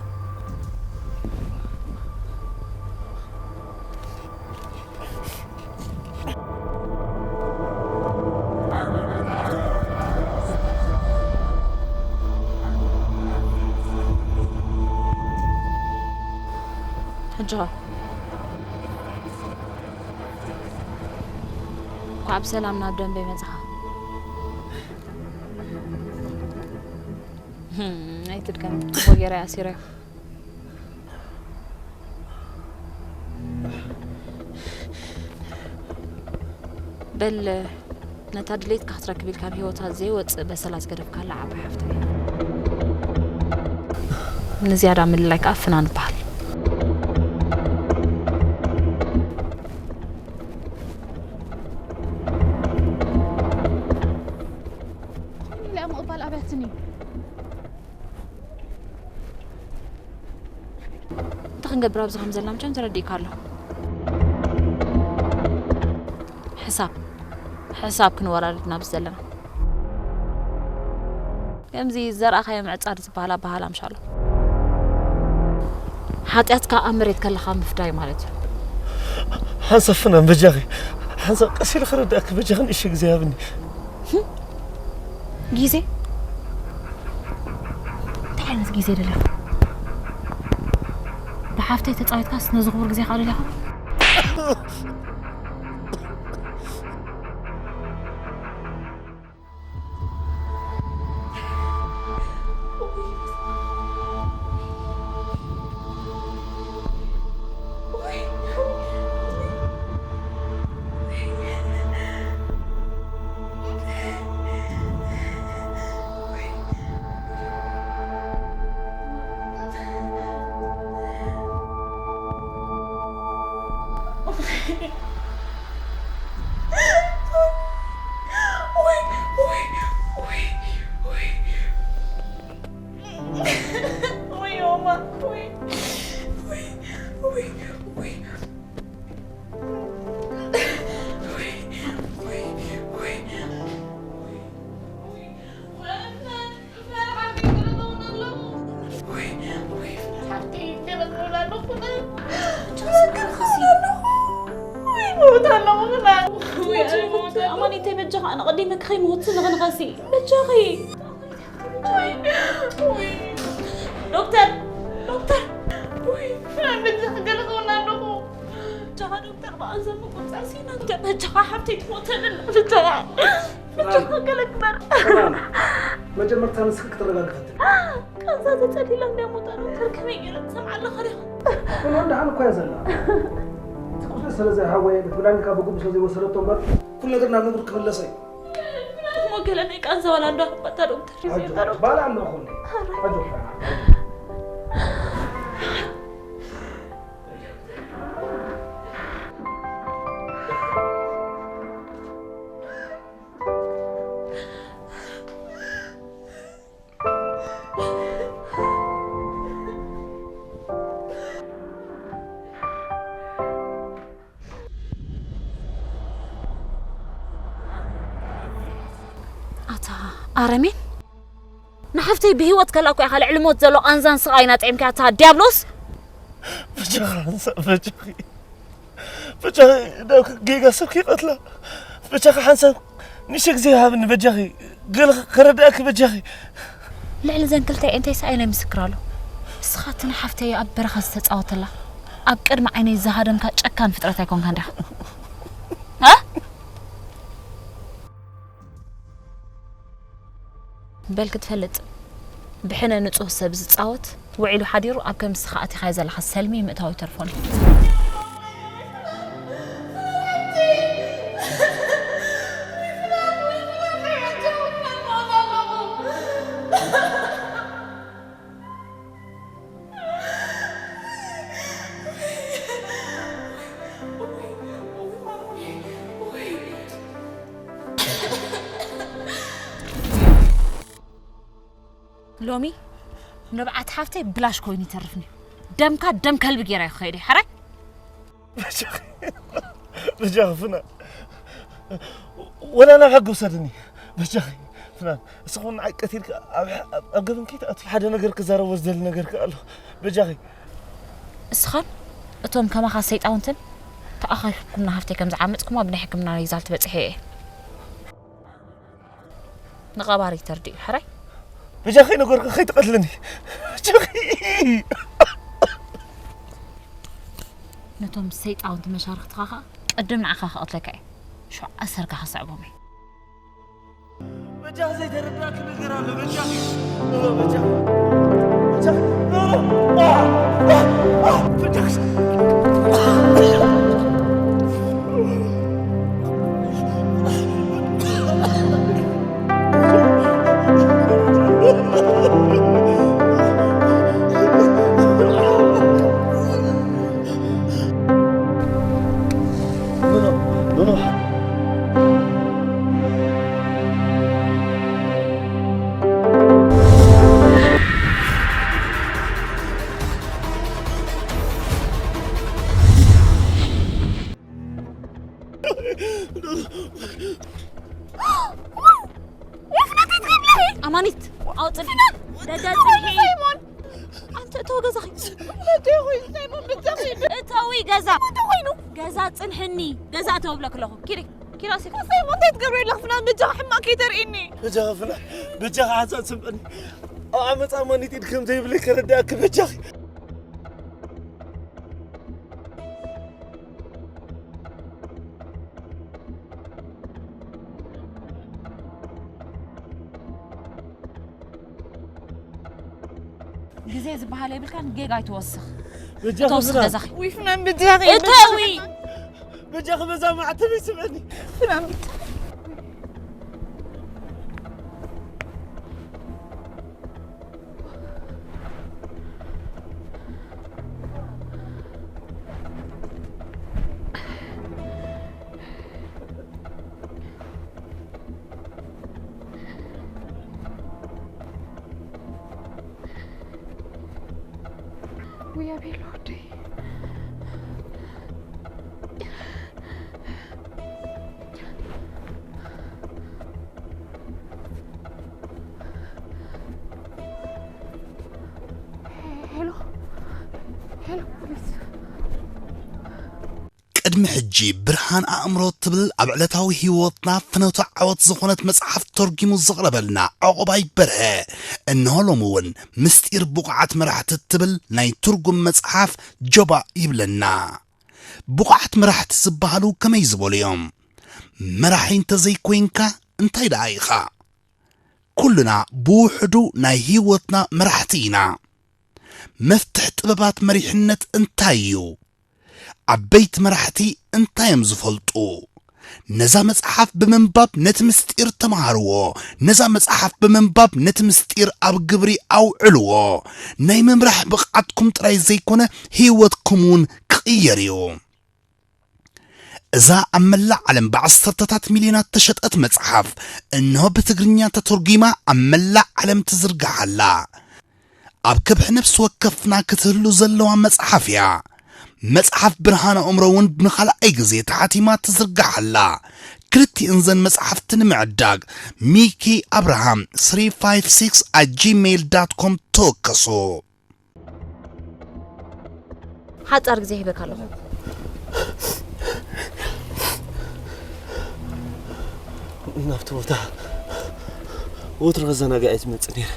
ሕጂ ኸ? እንኳዕ ብሰላም ናብ ደንበ መጻኻ። ህም፣ ኣይትድገም። ጽቡቕ ገይረ እየ ኣሲረዮ። በል፣ ነታ ድሌትካ ክትረክብ ኢልካ ኣብ ህይወታ ዘይወጽእ በሰላ ዝገደፍካላ ዓባይ ሓፍተይ። ንዝያዳ ምልላይ ከኣ ፍናን ይበሃል። ኢላ ምቕባል ኣብያትኒ። እንታይ ክንገብር ኣብዚ ከም ዘለና መቸም ተረዲእካ ኣሎ። ሕሳብ፣ ሕሳብ ክንወራረድ ናብ ዘለና። ከምዚ ዘርኣኻዮ ምዕጻድ ዝበሃል ኣበሃህላ ምሻሎ። ሓጢኣትካ ኣብ መሬት ከለኻ ምፍዳይ ማለት እዩ። ሓንሳብ ፍናን በጃኺ፣ ሓንሳብ ቀስ ኢለ ክረዳእኪ በጃኺ ንእሽቶ ግዜ ሃብኒ። ግዜ? እንታይ ዓይነት ግዜ ደለኻ? ብሓፍተይ ተጻዊትካስ ነዚ ክቡር ግዜኻ ደለኻ? ኣማኒተይ በጃኻ ኣነ ቀዲመ ክኸይ ምውት ንኽንኸሲ በጃኺ። ዶክተር፣ ዶክተር። ወይ ፍናን በጃኻ ገለ ክኸውን ኣለኹ። በጃኻ ዶክተር ብኣንዘር ምቁርጻር ሲና እንተ በጃኻ ሓብተይ ትሞተልና በጃኻ። በጃኻ ገለ ግበር። ፍናን፣ መጀመርታ ንስኺ ክትረጋግፈትኒ። ቃንዛ ተጸሊላ እንድያ ሞታ ዶክተር ከመይ ገይረ ትሰምዓ ኣለኻ ዲኻ? ፍናን ደሓን እኮ እያ ዘላ። እቲ ቁስሊ ስለ ዘይሃወየ ብፕላን ካብ ብግቡእ ስለ ዘይወሰደቶ እምበር ኩሉ ነገር ናብ ንቡር ክምለስ እዩ። እሞ ገለ ናይ ቃንዛ ዋላ እንዶ ኣኽባታ ዶክተር እዩ ኣጆ፣ ዘይበሎ። ባል ኣለኹ እንዴ? ኣረ። ኣጆ። ኣታ ኣረሜን፣ ንሓፍተይ ብህይወት ከላ እኮ ኢኻ ልዕሊ ሞት ዘሎ ቃንዛን ስቓይን ኣጥዒምካያ፣ ኣታ ዲያብሎስ። በጃኻ ሓንሳብ፣ በጃኺ። በጃኺ፣ ናብ ጌጋ ሰብ ከይቀትላ። በጃኺ ሓንሳብ ንእሽቶ ግዜ ሃብኒ፣ በጃኺ። ገለ ከረድኣኪ፣ በጃኺ። ልዕሊ እዘን ክልተ እንታይ ሰኣይለይ ምስክር ኣሎ። ንስኻ እቲ ንሓፍተይ ኣብ በረኻ ዝተጻወተላ፣ ኣብ ቅድሚ ዓይነይ ዝሃደምካ ጨካን ፍጥረት ኣይኮንካን ዲኻ? እ? በል ክትፈልጥ፣ ብሕነ ንጹህ ሰብ ዝጻወት፣ ውዒሉ ሓዲሩ ኣብ ከምዚ ስኻ ኣቲኻዮ ዘለኻ ሰልሚ ምእታው ይተርፎን እዩ። ሎሚ ንብዓት ሓፍተይ ብላሽ ኮይኑ ይተርፍኒ። ደምካ ደም ከልቢ ጌራ ይኸይደ፣ ሓራይ። በጃኺ፣ በጃኺ ፍና፣ ወላ ናብ ሕጊ ውሰድኒ። በጃኺ፣ ፍናን፣ እስኹም ንዓይ ቀቲልካ ኣብ፣ ኣብ፣ ኣብ ገበን ከይትኣትዊ ሓደ ነገር ክዛረቦ ዝደሊ ነገር ከኣ ኣሎ። በጃኺ። እስኻን እቶም ከማኻ ሰይጣውንትን ተኣኻኺብኩም ንሃፍተይ ከም ዝዓመጽኩማ ብናይ ሕክምና ሪዛልት በጺሐ እየ። ንቐባሪ ተርድኡ፣ ሕራይ? በጃኺ ነገርኩ፣ ከይትቐትልኒ። በጃኺ። ነቶም ሰይጣውንቲ መሻርኽትኻ ኸኣ ቅድም ንዓኻ ክቐትለካ እየ። ሽዑ ኣሰርካ ክስዕቦም እየ። በጃኺ ዘይተረዳእኪ ነገር ኣሎ፣ በጃኺ። በጃኺ። በጃኺ። በጃኺ። ኣማኒት፣ ኣውፅልኒ። ደገ ፅንሒ። ሳይሞን! ኣንተ እተው ገዛኺ። ወለደይ ኮይኑ ሳይሞን፣ ብጃኺ። እተዊ ገዛ። ወዲ ኮይኑ። ገዛ ፅንሕኒ። ገዛ እተው እብለኪ ኣለኹ። ኪዲ፣ ኪዲ ኣውፅልኒ። ሳይሞን፣ እንታይ ትገብሪ ኣለኺ? ፍናን፣ ብጃኺ ሕማቕ ከይተርእይኒ። በጃኺ ፍናን፣ በጃኺ ሓንሳእ ስምዕኒ። ኣብ ዓመፃ ኣማኒት ኢድ ከም ዘይብለይ ከረዳእኪ በጃኺ። ግዜ ዝበሃል የብልካን፣ ጌጋ ኣይትወስኽ። በጃኺ እተውስኽ ፍናን። ገዛኺ። ውይ፣ ፍናን፣ በጃኺ። እተዊ። በጃኺ በዛ ማዕተብ ይስምዕኒ። ፍናን፣ በጃኺ። ውይ ኣቤል ወደይ። ሄሎ፣ ሄሎ፣ ፕሊስ። ቅድሚ ሕጂ ብርሃን ኣእምሮ ትብል ኣብ ዕለታዊ ህይወትና ፍኖተ ዓወት ዝኾነት መጽሓፍ ተርጒሙ ዘቕረበልና ዑቕባይ በርሀ፣ እንሆ ሎሚ እውን ምስጢር ብቑዓት መራሕቲ እትብል ናይ ትርጉም መጽሓፍ ጀባ ይብለና። ብቑዓት መራሕቲ ዝበሃሉ ከመይ ዝበሉ እዮም? መራሒ እንተዘይኮይንካ እንታይ ደኣ ኢኻ? ኩልና ብውሕዱ ናይ ህይወትና መራሕቲ ኢና። መፍትሕ ጥበባት መሪሕነት እንታይ እዩ? ዓበይቲ መራሕቲ እንታይ እዮም ዝፈልጡ? ነዛ መጽሓፍ ብምንባብ ነቲ ምስጢር ተማሃርዎ። ነዛ መጽሓፍ ብምንባብ ነቲ ምስጢር ኣብ ግብሪ ኣውዕልዎ። ናይ ምምራሕ ብቕዓትኩም ጥራይ ዘይኮነ፣ ህይወትኩም እውን ክቕየር እዩ። እዛ ኣብ መላእ ዓለም ብዓሰርተታት ሚልዮናት ተሸጠት መጽሓፍ፣ እንሆ ብትግርኛ ተተርጒማ ኣብ መላእ ዓለም ትዝርጋሕ ኣላ። ኣብ ከብሒ ነፍሲ ወከፍና ክትህሉ ዘለዋ መጽሓፍ እያ። መጽሓፍ ብርሃን ኣእምሮ እውን ንኻልኣይ ግዜ ተሓቲማ ትዝርጋሕ ኣላ። ክልቲእን ዘን መጽሓፍቲ ንምዕዳግ ሚኪ ኣብርሃም ስሪ ፋይቭ ሲክስ ኣት ጂሜይል ዳት ኮም ተወከሱ። ሓጻር ግዜ ሂበካ ኣለኹ። ናብቲ ቦታ ወትሩ ከዘናግዓ እየ ዝመጽእ ነይረ።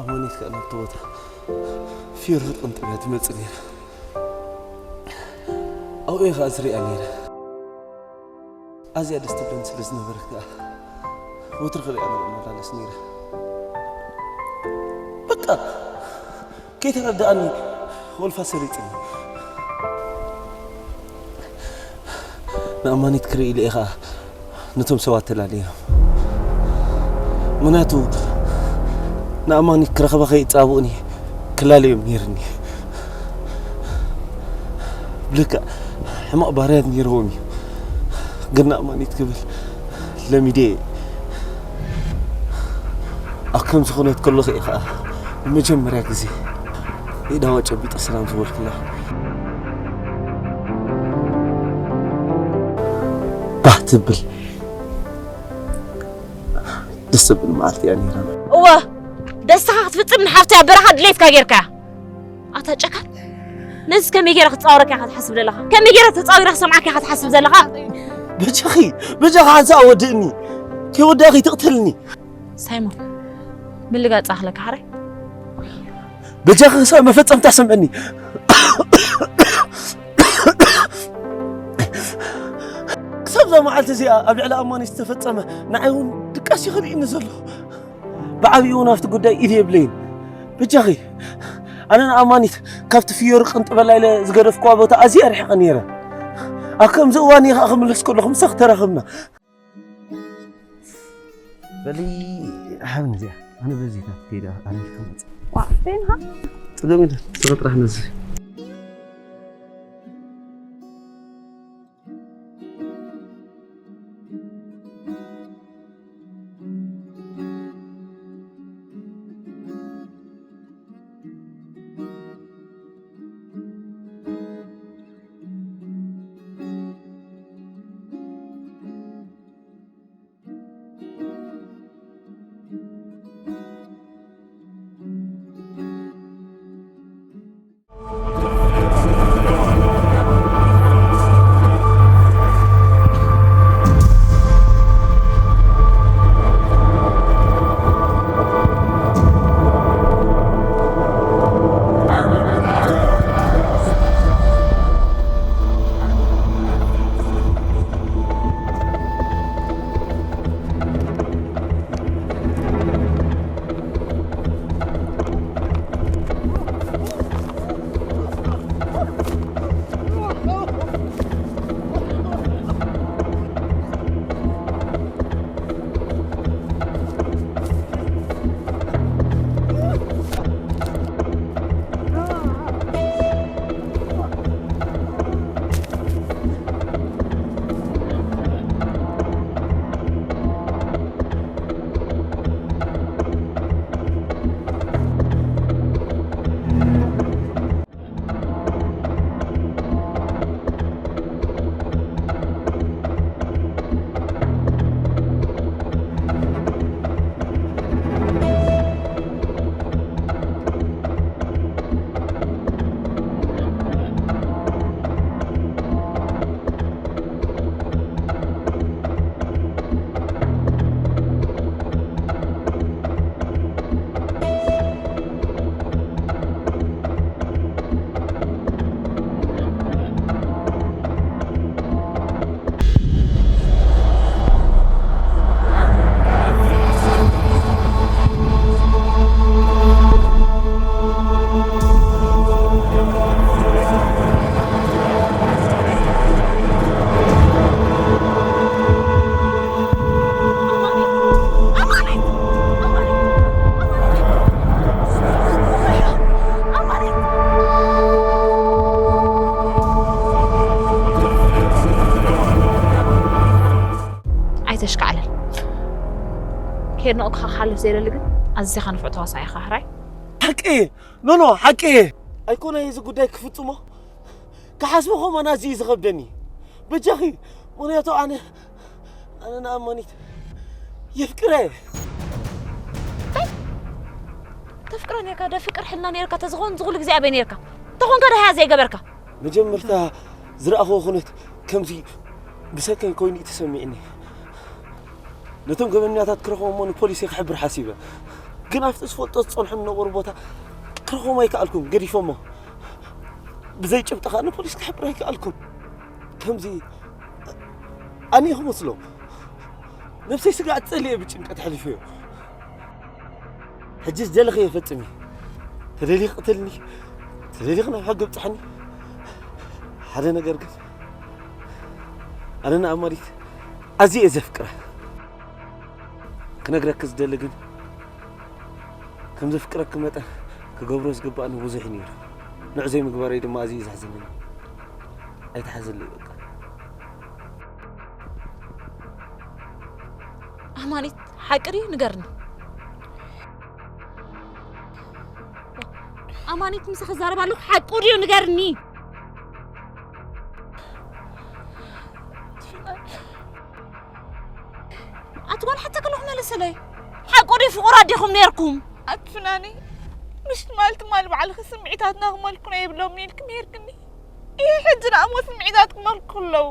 ኣማኒት ከኣ ናብቲ ቦታ ፊሮ ጥንጥም እያ ትመጽእ ነይራ። ኣብኡ እየ ከኣ ዝሪኣ ነይረ። ኣዝያ ደስ ትብለኒ ስለ ዝነበረት ከኣ ወትሩ ክሪኣ እየ እመላለስ ነይረ። በቃ ከይተረድኣኒ ወልፋ ሰሪጥኒ። ንኣማኒት ክርኢ ኢለ እየ ከኣ ነቶም ሰባት ተላለዮም። ምኽንያቱ ንኣማኒት ክረኽባ ከይጻብኡኒ ክላለዮም ነይርኒ። ብልክዕ ሕማቕ ባህርያት ነይርዎም እዩ። ግን ንኣማኒት ክብል ለሚደ እየ። ኣብ ከምዚ ኩነት ከለኹ እየ ኸኣ ንመጀመርያ ግዜ ኢዳዋ ጨቢጠ ሰላም ዝበልኩላ። ባህ ትብል። ደስ ዘብል መዓልቲ እያ ነይራና። እወ፣ ደስታኻ ክትፍጽም ንሓፍተይ ኣብ በረኻ ድሌትካ ጌርካያ። ኣታ ጨካን፣ ነዚ ከመይ ገይረ ክጻወረካ ኢኻ ትሓስብ ዘለኻ? ከመይ ገይረ ተጻዊረ ክሰምዓካ ኢኻ ትሓስብ ዘለኻ? በጃኺ፣ በጃኺ ሓንሳእ ወድእኒ። ከይወዳእኺ ትቕትልኒ። ሳይሞን፣ ምልጋጽ ኣኽለካ ሓራይ። በጃኺ ክሳብ መፈጸምታ ስምዕኒ። ክሳብ እዛ መዓልቲ እዚኣ ኣብ ልዕሊ ኣማኒ ዝተፈጸመ ንዓይ እውን ድቃስ ይኽልእኒ ዘሎ። ብዓብዪ እውን ኣብቲ ጉዳይ ኢድ የብለይን። በጃኺ፣ ኣነ ንኣማኒት ካብቲ ፍዮሪ ቅንጥበላ ኢለ ዝገደፍኩዋ ቦታ ኣዝየ ኣርሒቐ ነይረ። ኣብ ከምዚ እዋን እየ ኸዓ ክምለስ ከለኹ ምሳኺ ተራኸብና። በሊ ሓብኒ እዚኣ፣ ኣነ በዚ ናት ከይዳ ኣነ ክመጽእ። ዋ፣ ፌንሃ? ጽገም ኢለ፣ ጽገ ጥራሕ ነዚ። ኣይተሽካዕለል። ኬድንኦካ ክሓልፍ ዘይደሊ ግን ኣዚኻ ንፉዕ ተዋሳኢ ኢኻ፣ ሕራይ። ሓቂ እየ። ኖ፣ ኖ፣ ሓቂ እየ። ኣይኮነ እዚ ጉዳይ ክፍጽሞ ክሓስቦ ከማን ኣዝዩ እዩ ዝኸብደኒ። በጃኺ፣ ምኽንያቱ ኣነ፣ ኣነ ንኣማኒት የፍቅረ እየ። እንታይ? ተፍቅረ ኔርካ፣ ደፍቅር ሕልና ኔርካ፣ ተዝኾን ዝኹሉ ግዜ ኣበይ ኔርካ? ተኾንካ ደሃያ ዘይገበርካ? መጀመርታ ዝረኣኽዎ ኩነት ከምዚ ብሰከን ኮይኑ እዩ ተሰሚዕኒ። ነቶም ገበኛታት ክረኽቦም እሞ ንፖሊስ እየ ክሕብር ሓሲበ። ግን ኣብቲ ዝፈልጦ ዝጸንሖም ዝነበሩ ቦታ ክረኽቦም ኣይከኣልኩን፣ ገዲፎሞ። ብዘይ ጭብጢ ከኣ ንፖሊስ ክሕብር ኣይከኣልኩን። ከምዚ ኣነ እየ ክመስሎ። ነብሰይ ስጋዕ ጸሊኤ ብጭንቀት ኣሕሊፈዮ። ሕጂ ዝደለኽዮ ፈጽሚ። ተደሊኺ ቅተልኒ፣ ተደሊኺ ናብ ሕጊ ብጽሕኒ። ሓደ ነገር ግን፣ ኣነ ንኣማኒት ኣዝየ እየ ዘፍቅራ። ክነግረኪ ዝደሊ ግን፣ ከም ዘፍቅረኪ መጠን ክገብሮ ዝግባእኒ ብዙሕ እዩ ነይሩ። ንዑ ዘይምግባረይ ድማ ኣዝዩ እዩ ዘሕዝነኒ። ኣይትሓዝለይ በቃ። ኣማኒት፣ ሓቂ ድዩ? ንገርኒ። ኣማኒት፣ ምሳኺ ክዛረብ ኣለኹ፣ ሓቁ ድዩ? ንገርኒ። ኣቲ ጓል፣ ሓተኪ ኣለኹ፣ መለሰለይ። ዲኹም ነርኩም? ኣትፍናኒ፣ ምሽ ትማል ትማል ባዕልኺ ስምዒታትና ክመልኩና የብሎም ኢልክም ሄርክኒ። ይህ ሕጂ ንኣሞ ስምዒታት ክመልኩ ኣለዉ።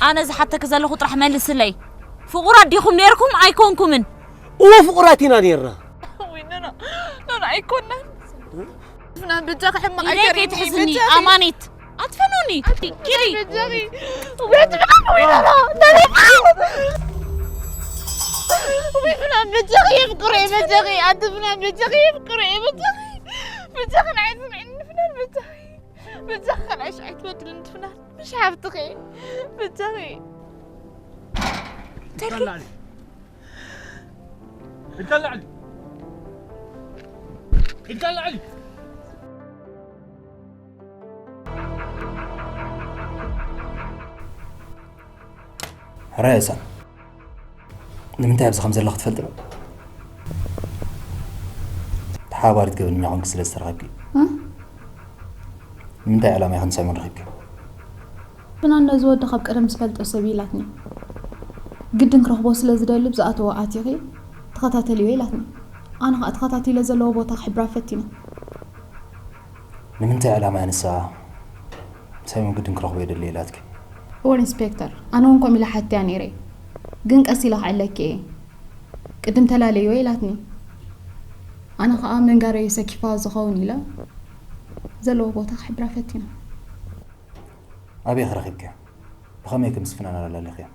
ኣነ ዝሓተኪ ዘለኹ ጥራሕ መልስለይ። ፍቑራት ዲኹም ነርኩም ኣይኮንኩምን? እወ ፍቑራት ኢና ነርና። ወይ ኖኖ፣ ኖኖ ኣይኮናን። ፍናን በጃኺ ሕማቕ ኢለይ ኣይገርምኒ፣ ከይትሕዝኒ በጃኺ። ኣማኒት። ኣትፈኑኒ። ኪዲ። በጃኺ። ወይ ትብዓን ወይ ኖኖ፣ ኖኖ። ወይ ፍናን በጃኺ የፍቅሮ እየ፣ በጃኺ። ኣንቲ ፍናን በጃኺ የፍቅሮ እየ፣ በጃኺ። በጃኺ ንዓይ ስምዕኒ ፍናን በጃኺ። በጃኺ ካልኣይ ሻዕ ኣይትበድልኒ ፍናን። ምሽ ሓፍትኺ። በጃኺ። ኢድካ ላዕሊ። ኢድካ ላዕሊ። ኢድካ ላዕሊ። ሕራይ እሳ ንምንታይ ኣብዚ ከም ዘለኹ ትፈልጢ ዶ? ተሓባባሪት ገበነኛ ኮንኪ ስለ ዝተረኸብኪ። እ? ንምንታይ ዕላማ ኢኺ ንሳይሞን ረኺብኪ? ፍናን ነዚ ወዲ ካብ ቀደም ዝፈልጦ ሰብ ኢላትኒ። ግድን ክረኽቦ ስለ ዝደሊ ብዝኣተዎ ኣቲኺ ተኸታተልዮ ኢላትኒ። ኣነ ኸኣ ተኸታቲለ ዘለዎ ቦታ ክሕብራ ፈቲነ። ንምንታይ ዕላማ እያ ንሳ ሳይሞን ግድን ክረኽቦ የደሊ ኢላትኪ? እወ ኢንስፔክተር፣ ኣነ እውን ከምኡ ኢለ ሓትያ ነይረ። ግን ቀስ ኢለ ክዕለኪ እየ። ቅድም ተላለይዎ ኢላትኒ። ኣነ ኸኣ መንጋረዩ ሰኪፋ ዝኸውን ኢለ ዘለዎ ቦታ ክሕብራ ፈቲነ። ኣበይ ኢኺ ረኺብክያ? ብኸመይ ከም ስፍናን ኣላሊኽያ?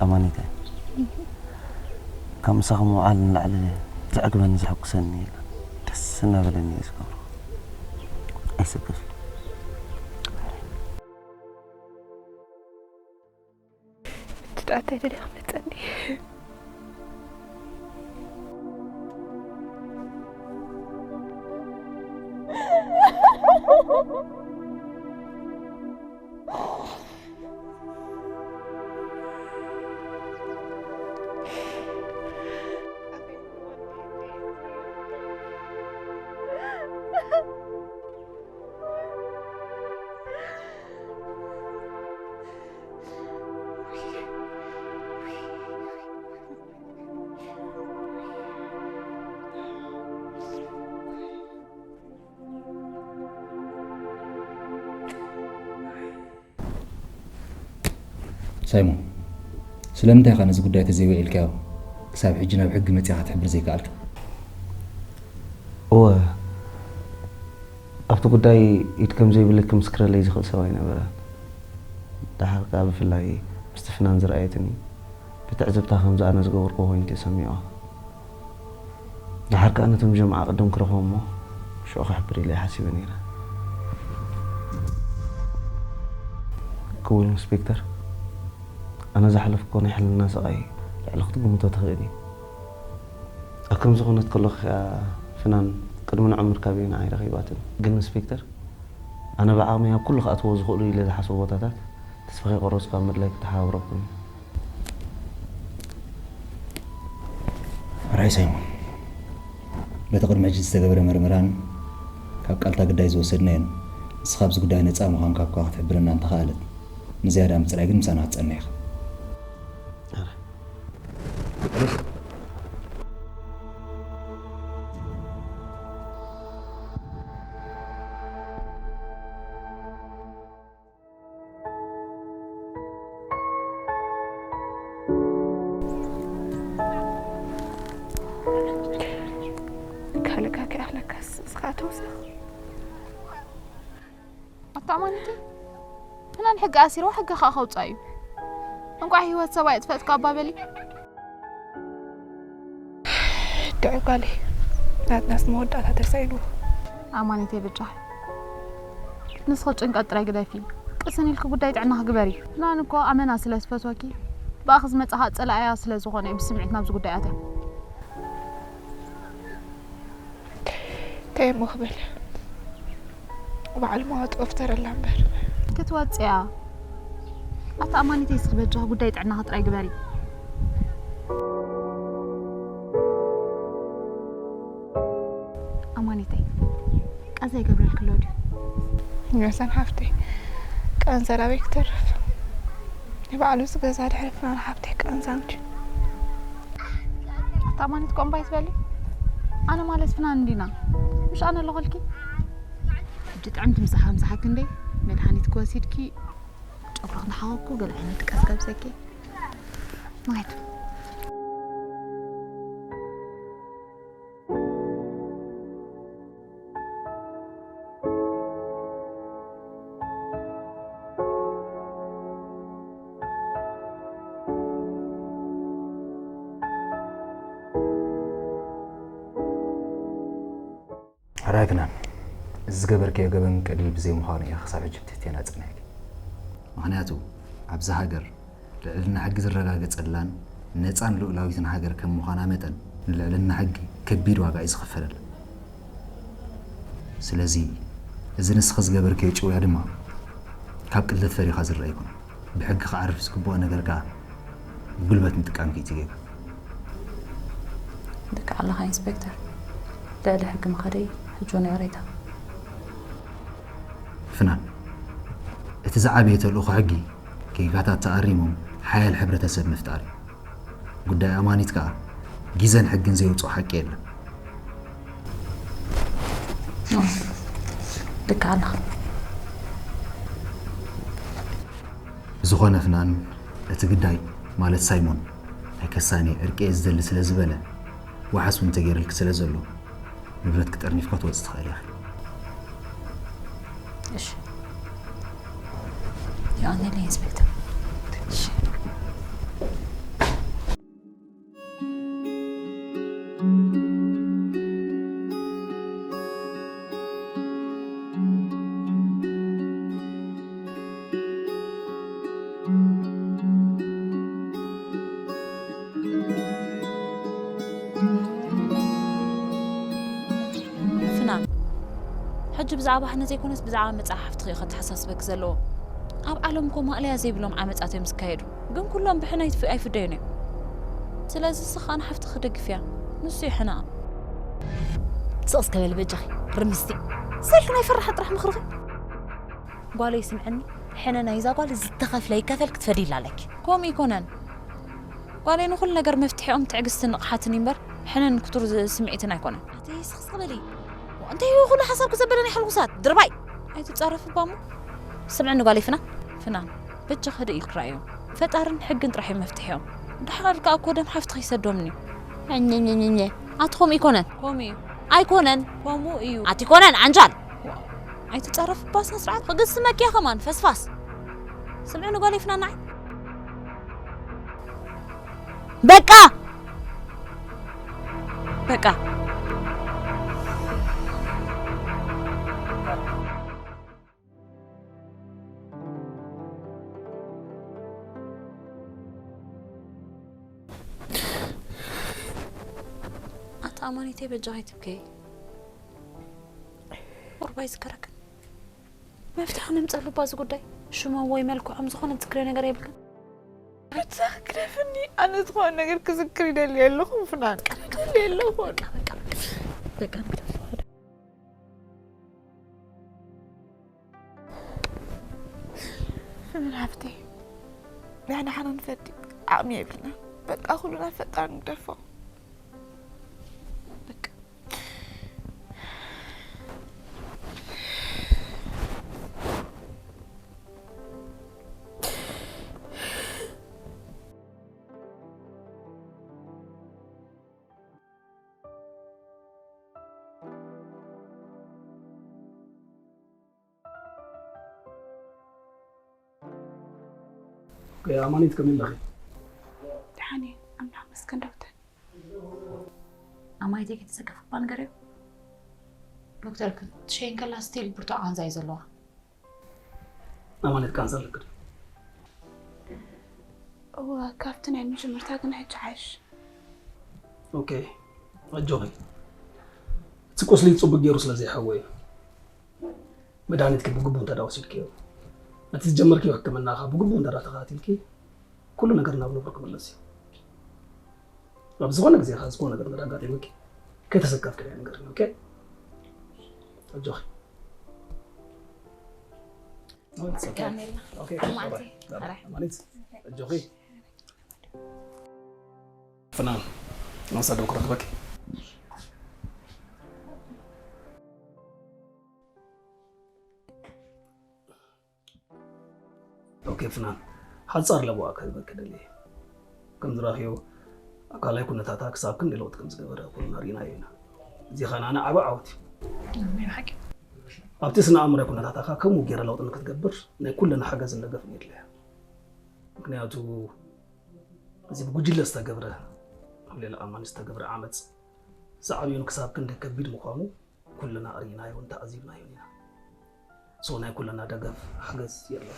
ኣማኒተ፣ ካብ ምሳኺ ምውዓል ንላዕሊ ዘዕግበኒ ዘሐጉሰኒ የለን። ደስ እናበለኒ እየ ዝገብሮ። ኣይስከፍ። እቲ ደኣ እንታይ ደሊኻ መጸኒ? ሳይሞን፣ ስለምንታይ ኢኻ ነዚ ጉዳይ ተዘይውዒልካዮ ክሳብ ሕጂ ናብ ሕጊ መጺኻ ክትሕብር ዘይከኣልካ? እወ፣ ኣብቲ ጉዳይ ኢድ ከም ዘይብለይ ክምስክረለይ ዝኽእል ሰብ ኣይነበረን። ደሓር ከኣ ብፍላይ ምስቲ ፍናን ዝረኣየትኒ ብትዕዝብታ ከምዚ ኣነ ዝገበርክዎ ኮይኑ ተሰሚዖ። ደሓር ከኣ ነቶም ጀምዓ ቅድም ክረኽቦ እሞ ሽዑ ክሕብር ኢለ እየ ሓሲበ ነይረ። ክቡር ኢንስፔክተር፣ ኣነ ዝሓለፍክዎ ናይ ሕልና ስቓይ ልዕሊ ክትግምቶ ትኽእል እዩ። ኣብ ከምዚ ኩነት ከለኹ ከኣ ፍናን ቅድሚ ንዑ ምርካብ እዩ ንዓይ ረኺባትኒ። ግን ኢንስፔክተር፣ ኣነ ብዓቕመይ ኣብ ኩሉ ክኣትዎ ዝኽእሉ ኢለ ዝሓስቦ ቦታታት ተስፋ ከይቆረጽኩ ኣብ ምድላይ ክተሓባብረኩም እየ። ሕራይ ሳይሞን፣ በቲ ቅድሚ ሕጂ ዝተገበረ መርመራን ካብ ቃልታ ግዳይ ዝወሰድናዮን ንስኻ ኣብዚ ጉዳይ ነጻ ምዃንካ እኳ ክትሕብረና እንተኸኣለት፣ ንዝያዳ ምጽራይ ግን ምሳና ክትጸንሕ ኢኻ። ካልእ ካኪ ኣለካስ እስኻ ተወሰኽ። ኣታ ኣማኒቲ፣ ፍናን ሕጊ ኣሲርዋ፣ ሕጊ ከኣ ከውጽኣ እዩ። እንቋዕ ህይወት ሰብኣይ ኣጥፈእትካ ኣባ በሊ። ድዑ ጓለይ፣ ናትናስ መወዳእታ ተሳኢንዎ። ኣማኒተይ በጃኺ፣ ንስኺ ጭንቀት ጥራይ ግደፊ። ቅስን ኢልኪ ጉዳይ ጥዕናኺ ግበሪ። ፍናን እኮ ኣመና ስለ ዝፈትወኪ፣ ብኣኺ ዝመጻ ከኣ ጸላእያ ስለ ዝኾነ እዩ ብስምዒት ናብዚ ጉዳይ ኣትያ። እንታይ እሞ ክብል? ባዕሉ መዋጽኦ ፍጠረላ እምበር። ክትወጽእ እያ። ኣታ ኣማኒተይ፣ እስኺ በጃኺ ጉዳይ ጥዕናኺ ጥራይ ግበሪ። ኣማኒተይ፣ ቃንዛ ይገብረልኪ ኣሎ ድዩ? ይመሰን ሓፍተይ፣ ቃንዛ ኣበይ ክተርፍ? ንባዕሉ ዝገዛ ድሕሪ ፍናን ሓፍተይ ቃንዛ እንጂ። ኣታ ኣማኒት፣ ኮምባይ ትበሊ? ኣነ ማለት ፍናን እንዲና፣ ምሽ ኣነ ኣለኹልኪ። ሕጂ ጥዕምቲ ምሳሓ ምሳሓኪ እንዴ፣ መድሃኒት ክወሲድኪ፣ ጨጉሪ ክነሓወኩ ገለ ዓይነት ድቀስ ከብሰኪ። ማየት። ሕራይ ፍናን፣ እዚ ዝገበርክዮ ገበን ቀሊል ብዘይምዃኑ እየ ክሳብ ሕጂ ብትህትና ጸኒሐኪ። ምኽንያቱ፣ ኣብዚ ሃገር ልዕልና ሕጊ ዝረጋገጸላን ነጻን ልኡላዊትን ሃገር ከም ምዃና መጠን፣ ንልዕልና ሕጊ ከቢድ ዋጋ እዩ ዝኽፈለላ። ስለዚ፣ እዚ ንስኺ ዝገበርክዮ ጭውያ ድማ ካብ ቅልጥፍ ፈሪኻ ዝረኣ ኣይኮነን። ብሕጊ ክዓርፍ ዝግብኦ ነገር ከኣ ብጉልበት ምጥቃምኪ እዩ እቲ ጌጋ። ልክዕ ኣለኻ ኢንስፔክተር። ልዕሊ ሕጊ ምኻደይ ሕጂ እውን ይቕሬታ። ፍናን፣ እቲ ዝዓበየ ተልእኾ ሕጊ ጌጋታት ተኣሪሞም ሓያል ሕብረተሰብ ምፍጣር እዩ። ጉዳይ ኣማኒት ከኣ ግዜን ሕግን ዘየውጽኦ ሓቂ የለን። ልክዕ ኣለኻ። ብዝኾነ ፍናን፣ እቲ ግዳይ ማለት ሳይሞን ናይ ከሳኒ ዕርቂ እየ ዝደሊ ስለ ዝበለ፣ ዋሕስ እውን ተገይርልኪ ስለ ዘሎ፣ ንብረትኪ ጠርኒፍካ ክትወጺ ትኽእሊ ኢኺ። እሺ። የቐንየለይ ኢንስፔክተር። እሺ። ፍናን፣ ሕጂ ብዛዕባ ሕነ ዘይኮነስ ብዛዕባ መጻኢ ሓፍትኺ እዩ ከተሓሳስበኪ ዘለዎ። ኣብ ዓለም እኮ ማእለያ ዘይብሎም ዓመጻት እዮም ዝካየዱ፣ ግን ኩሎም ብሕነ ኣይትፍ-፣ ኣይፍደዩን እዮም። ስለዚ ንስኺ ከኣ ንሓፍትኺ ክደግፍያ፣ ንሱ እዩ ሕነኣ። ስቕ እስከ በሊ በጃኺ ርምስቲ። ሰልኪ ናይ ፈራሓ ጥራሕ ምኽርኺ። ጓለይ ስምዕኒ፣ ሕነ ናይዛ ጓል ዝተኸፍለ ይከፈል ክትፈድይላ ኣለኪ። ከምኡ ይኮነን። ጓለይ ንኹሉ ነገር መፍትሒኦም ትዕግስትን ንቕሓትን እዩ እምበር፣ ሕነን ክቱር ዝ-፣ ስምዒትን ኣይኮነን። ኣቲ ስኽ ስኽ በሊ። እንታይ እዩ ኩሉ ሓሳብኪ ዘበለ ናይ ሕልኩሳት? ድርባይ። ኣይትጻረፊ እባ እሞ። ስምዕኒ ጓለይ ፍናን። ፍናን፣ በጃኺ ደይ ኢልኪ ርኣዮም። ፈጣርን ሕግን ጥራሕ እዩ መፍትሒኦም። ድሓር ከኣ እኮ ደም ሓፍትኺ ይሰዶምኒ። ኘኘኘኘ። ኣቲ ከምኡ ይኮነን። ከምኡ እዩ። ኣይኮነን። ከምኡ እዩ። ኣቲ ይኮነን፣ ዓንጃል። ኣይትጻረፊ እባ ስነ ስርዓት። ክግስመኪ እየ ከማን፣ ፈስፋስ። ስምዕኒ ጓለይ ፍናን ንዓይ። በቃ! በቃ። ኣታ ኣማኒተይ በጃኺ ኣይትብከዪ። ቁሩብ ኣይዝከረክን። መፍትሒ ነምጸሉ እባ እዚ ጉዳይ። ሽሞም ወይ መልክዖም ዝኾነ ትዝክርዮ ነገር የብልክን? ሩታ ግደፍኒ፣ ኣነ ዝኾነ ነገር ክዝክር ይደሊ ኣለኹ ፍናን። ይደሊ ኣለኹ። በቃ፣ በቃ፣ በቃ። በቃ፣ ንግደፍ። ፍናን ሓፍተይ፣ ንሕና ሓና ንፈዲ ዓቕሚ የብልና። በቃ፣ ኩሉ ናብ ፈጣሪ ንግደፎ። በቃ። ኦኬ፣ ኣማኒት ከመይ ኣለኺ? ደሓን እየ፣ ኣምላኽ ይመስገን ዶክተር። ኣማኒተይ ከይተሰከፍክባ ንገርዮ። ዶክተር፣ ክትሽየን ከላ ስቲል ብርቱዕ ቃንዛ እዩ ዘለዋ። ኣማኒት ካንሰር ኣለኪ ድዩ? እወ፣ ካብቲ ናይ መጀመርታ ግን ሕጂ ሓይሽ። ኦኬ፣ ኣጆኺ። እቲ ቁስሊ ጽቡቅ ገይሩ ስለ ዘይሓወየ፣ መድሃኒትኪ ብግቡእ እንተ ደኣ ወሲድክዮ፣ እቲ ዝጀመርክዮ ሕክምናኻ ብግቡእ እንተ ተኸታቲልኪ፣ ኩሉ ነገር ናብ ንቡር ክምለስ እዩ። ኣብ ዝኾነ ግዜ ኸኣ ዝኾነ ነገር እንተ ኣጋጢሙኪ፣ ከይተሰከፍኪ ደኣ ንገርኒ፣ ኦኬ? ኣጆኺ። ኦኬ፣ ኦኬ፣ ኣጆኺ። ፍናን፣ ንሳ ደው ክረኽበኪ። ኦኬ ፍናን፣ ሓጻር ለበዋ ክህበኪ ደልየ። ከም ዝረኣኽዮ፣ ኣካላዊ ኩነታታ ክሳብ ክንደይ ለውጢ ከም ዝገበረ ኩልና ርኢናዮ ኢና። እዚ ኸኣ ንዓና ዓቢ ዓወት እዩ። ናይ ብሓቂ። ኣብቲ ስነ ኣእምሮኣዊ ኩነታታ ኸኣ ከምኡ ገይራ ለውጢ ንክትገብር ናይ ኩልና ሓገዝን ደገፍን የድልያ። ምኽንያቱ፣ እዚ ብጉጅለ ዝተገብረ፣ ኣብ ልዕሊ ኣማኒ ዝተገብረ ዓመጽ፣ ሳዕቤኑ ክሳብ ክንደይ ከቢድ ምዃኑ ኩልና ርኢናዮን ተዓዚብናዮን ኢና። ሶ ናይ ኩልና ደገፍ ሓገዝ የድልያ።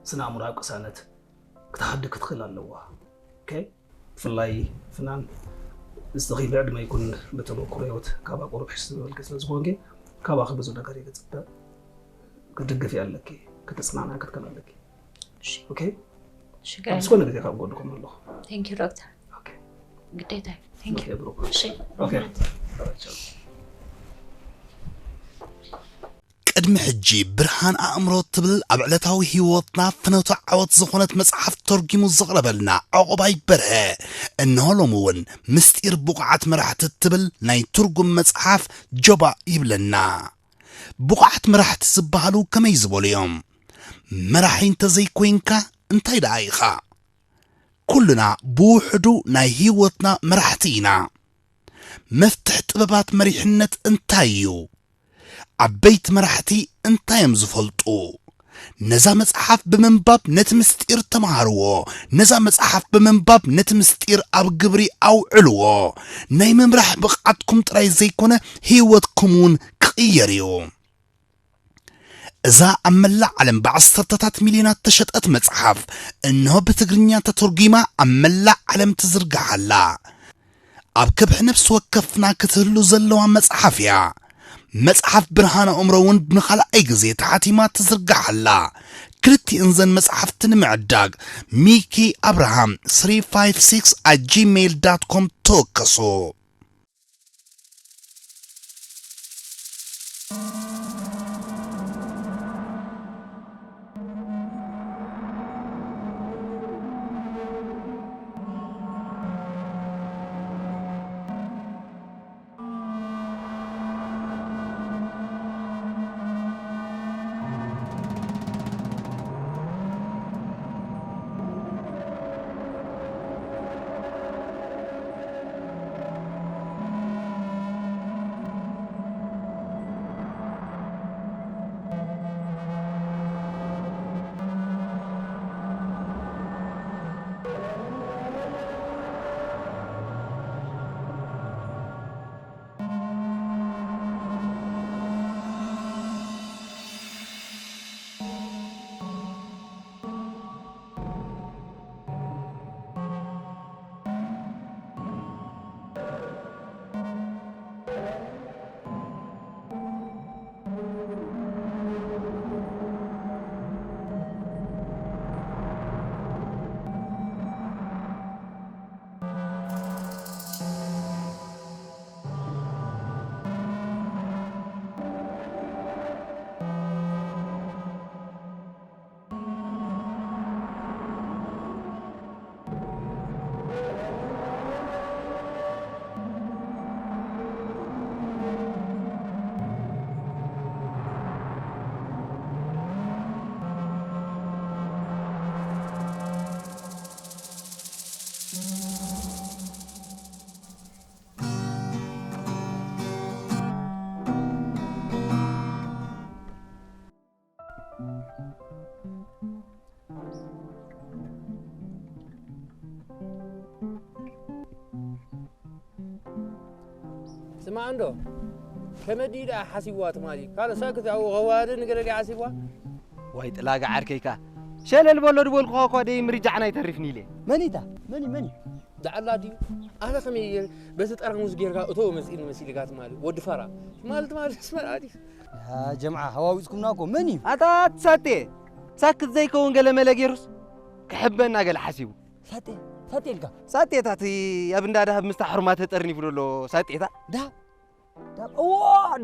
ስነ ኣእምሮኣዊ ቅሳነት ክትሓድግ ክትኽእል ኣለዋ። ኦኬ? ብፍላይ ፍናን ንስኺ ብዕድመ ይኩን ብተመኩሮ ህይወት ካባ ቁሩብ ሕሽ ዝበልኪ ስለ ዝኾንኪ፣ ካባኺ ብዙ ነገር እየ ዝጽበ። ክትድግፊ ኣለኪ፣ ክትጽናንዒ ክትክእሊ ኣለኪ። እሺ። ኦኬ? ሽግር ኣብ ዝኾነ ግዜ ካብ ጎንኹም ኣለኹ። Thank you ዶክተር። ኦኬ። ግዴታ እዩ። Thank you። ኦኬ፣ ብሩክ። እሺ። ኦኬ። ቅድሚ ሕጂ ብርሃን ኣእምሮ ትብል ኣብ ዕለታዊ ህይወትና ፍኖተ ዓወት ዝኾነት መጽሓፍ ተርጒሙ ዘቕረበልና ዑቕባይ በርሀ፣ እንሆ ሎሚ እውን ምስጢር ብቑዓት መራሕቲ እትብል ናይ ትርጉም መጽሓፍ ጀባእ ይብለና። ብቑዓት መራሕቲ ዝበሃሉ ከመይ ዝበሉ እዮም? መራሒ እንተዘይኮይንካ እንታይ ደኣ ኢኻ? ኩልና ብውሕዱ ናይ ህይወትና መራሕቲ ኢና። መፍትሕ ጥበባት መሪሕነት እንታይ እዩ? ዓበይቲ መራሕቲ እንታይ እዮም ዝፈልጡ? ነዛ መጽሓፍ ብምንባብ ነቲ ምስጢር ተመሃርዎ። ነዛ መጽሓፍ ብምንባብ ነቲ ምስጢር ኣብ ግብሪ ኣውዕልዎ። ናይ ምምራሕ ብቕዓትኩም ጥራይ ዘይኮነ ህይወትኩም እውን ክቕየር እዩ። እዛ ኣብ መላእ ዓለም ብዓሰርተታት ሚልዮናት ተሸጠት መጽሓፍ፣ እንሆ ብትግርኛ ተተርጒማ ኣብ መላእ ዓለም ትዝርጋሕ ኣላ። ኣብ ከብሒ ነፍሲ ወከፍና ክትህሉ ዘለዋ መጽሓፍ እያ። መጽሓፍ ብርሃን ኣእምሮ እውን ንኻልኣይ ግዜ ተሓቲማ ትዝርጋሕ ኣላ። ክልቲኤን ዘን መጽሓፍቲ ንምዕዳግ ሚኪ ኣብርሃም three five six at gmail dot com ተወከሱ። ስማዕ እንዶ፣ ከመይ ድዩ ደኣ ሓሲብዋ ትማሊ? ካልእ ሳክት ኣብኡ ከዋህደ ነገር ድዩ ሓሲብዋ? ዋይ ጥላጋ ዓርከይካ፣ ሸለል በሎ ድበልኩኻ እኳ ደይ ምርጃዕና ኣይተርፍን ኢለ። መን እዩ እታ? መን እዩ? መን እዩ? ደዓላ ድዩ? ኣነ ከመይ ገይረ በቲ ጠራሙዝ ጌርካ እቶ መጺእኒ መሲልካ ትማሊ፣ ወዲ ፋራ። ትማሊ፣ ትማሊ ኣስመራ ድዩ? ጀምዓ ሃዋዊፅኩምና እኮ መን እዩ? ኣታ ሳጤ ሳክት ዘይከውን ገለ መለ ገይሩስ ክሕበና ገለ ሓሲቡ። ሳጤ ሳጤ ኢልካ? ሳጤታት ኣብ እንዳ ዳሃብ ምስታ ሕሩማ ተጠርኒፉ ዘሎ ሳጤታ። ዳሃብ ዳሃብ እዎ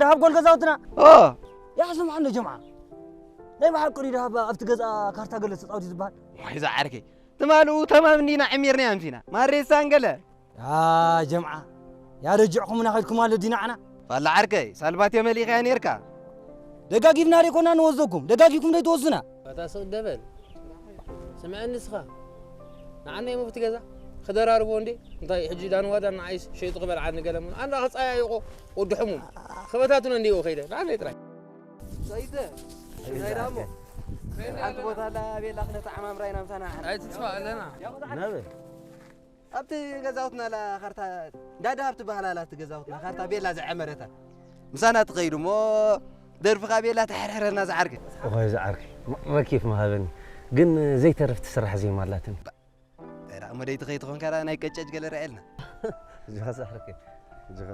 ዳሃብ ጎል ገዛውትና። ኦ ያስምዓና ጀምዓ ናይ ብሓቂ ድዩ ዳሃብ ኣብቲ ገዛ ካርታ ገለ ተፃወት እዩ ዝበሃል? ዋይ ዝዓርከይ ትማልኡ ተማም እንዲና ዕሚርና ኣምሲና ማሬሳን ገለ ያ ጀምዓ ያረጅዕኩምና ከድኩም ኣሎ ዲና ዓና። ፋላ ዓርከይ ሳልባትዮ መሊኻያ ነርካ። ደጋጊፍና ደይኮና ንወስደኩም ደጋጊፍኩም ደይትወስዱና። ኣታ ስቕ ደበል ስምዐኒ እስኻ ንዓና እዮም ኣብቲ ገዛ ክደራርቦ እንዴ እንታይ ሕጂ ዳንዋዳ ንዓይስ ሸይጡ ክበልዓኒ ገለሙን ኣላ ክፀያይቆ ወዲ ሕሙም ክበታትኖ እንዲዎ ከይደ ንዓና ጥራይ። ሰይደ ናይ ዳሞ ሓንቲ ቦታ ኣላ ቤላ ክነተዓማምራ ኢና ምሳና ሓን ኣይትጥፋእ ኣለና። ናበይ ኣብቲ ገዛውትና ላ ካርታ እንዳዳ ኣብቲ ባህላላ ኣብቲ ገዛውትና ካርታ ቤላ ዝዐመረታ ምሳና ትኸይዱ እሞ ደርፍኻ ቤላ ተሕርሕረና ዝዓርከ። እኾይ ዝዓርከ መኪፍ መሃበኒ ግን ዘይተርፍ ትስራሕ ዜማ ኣላትኒ። ራ እሞ ደይቲ ከይትኾንካ ራ ናይ ቀጨጭ ገለ ርኣየልና። ዝኸ ዝዓርከ ዝኸ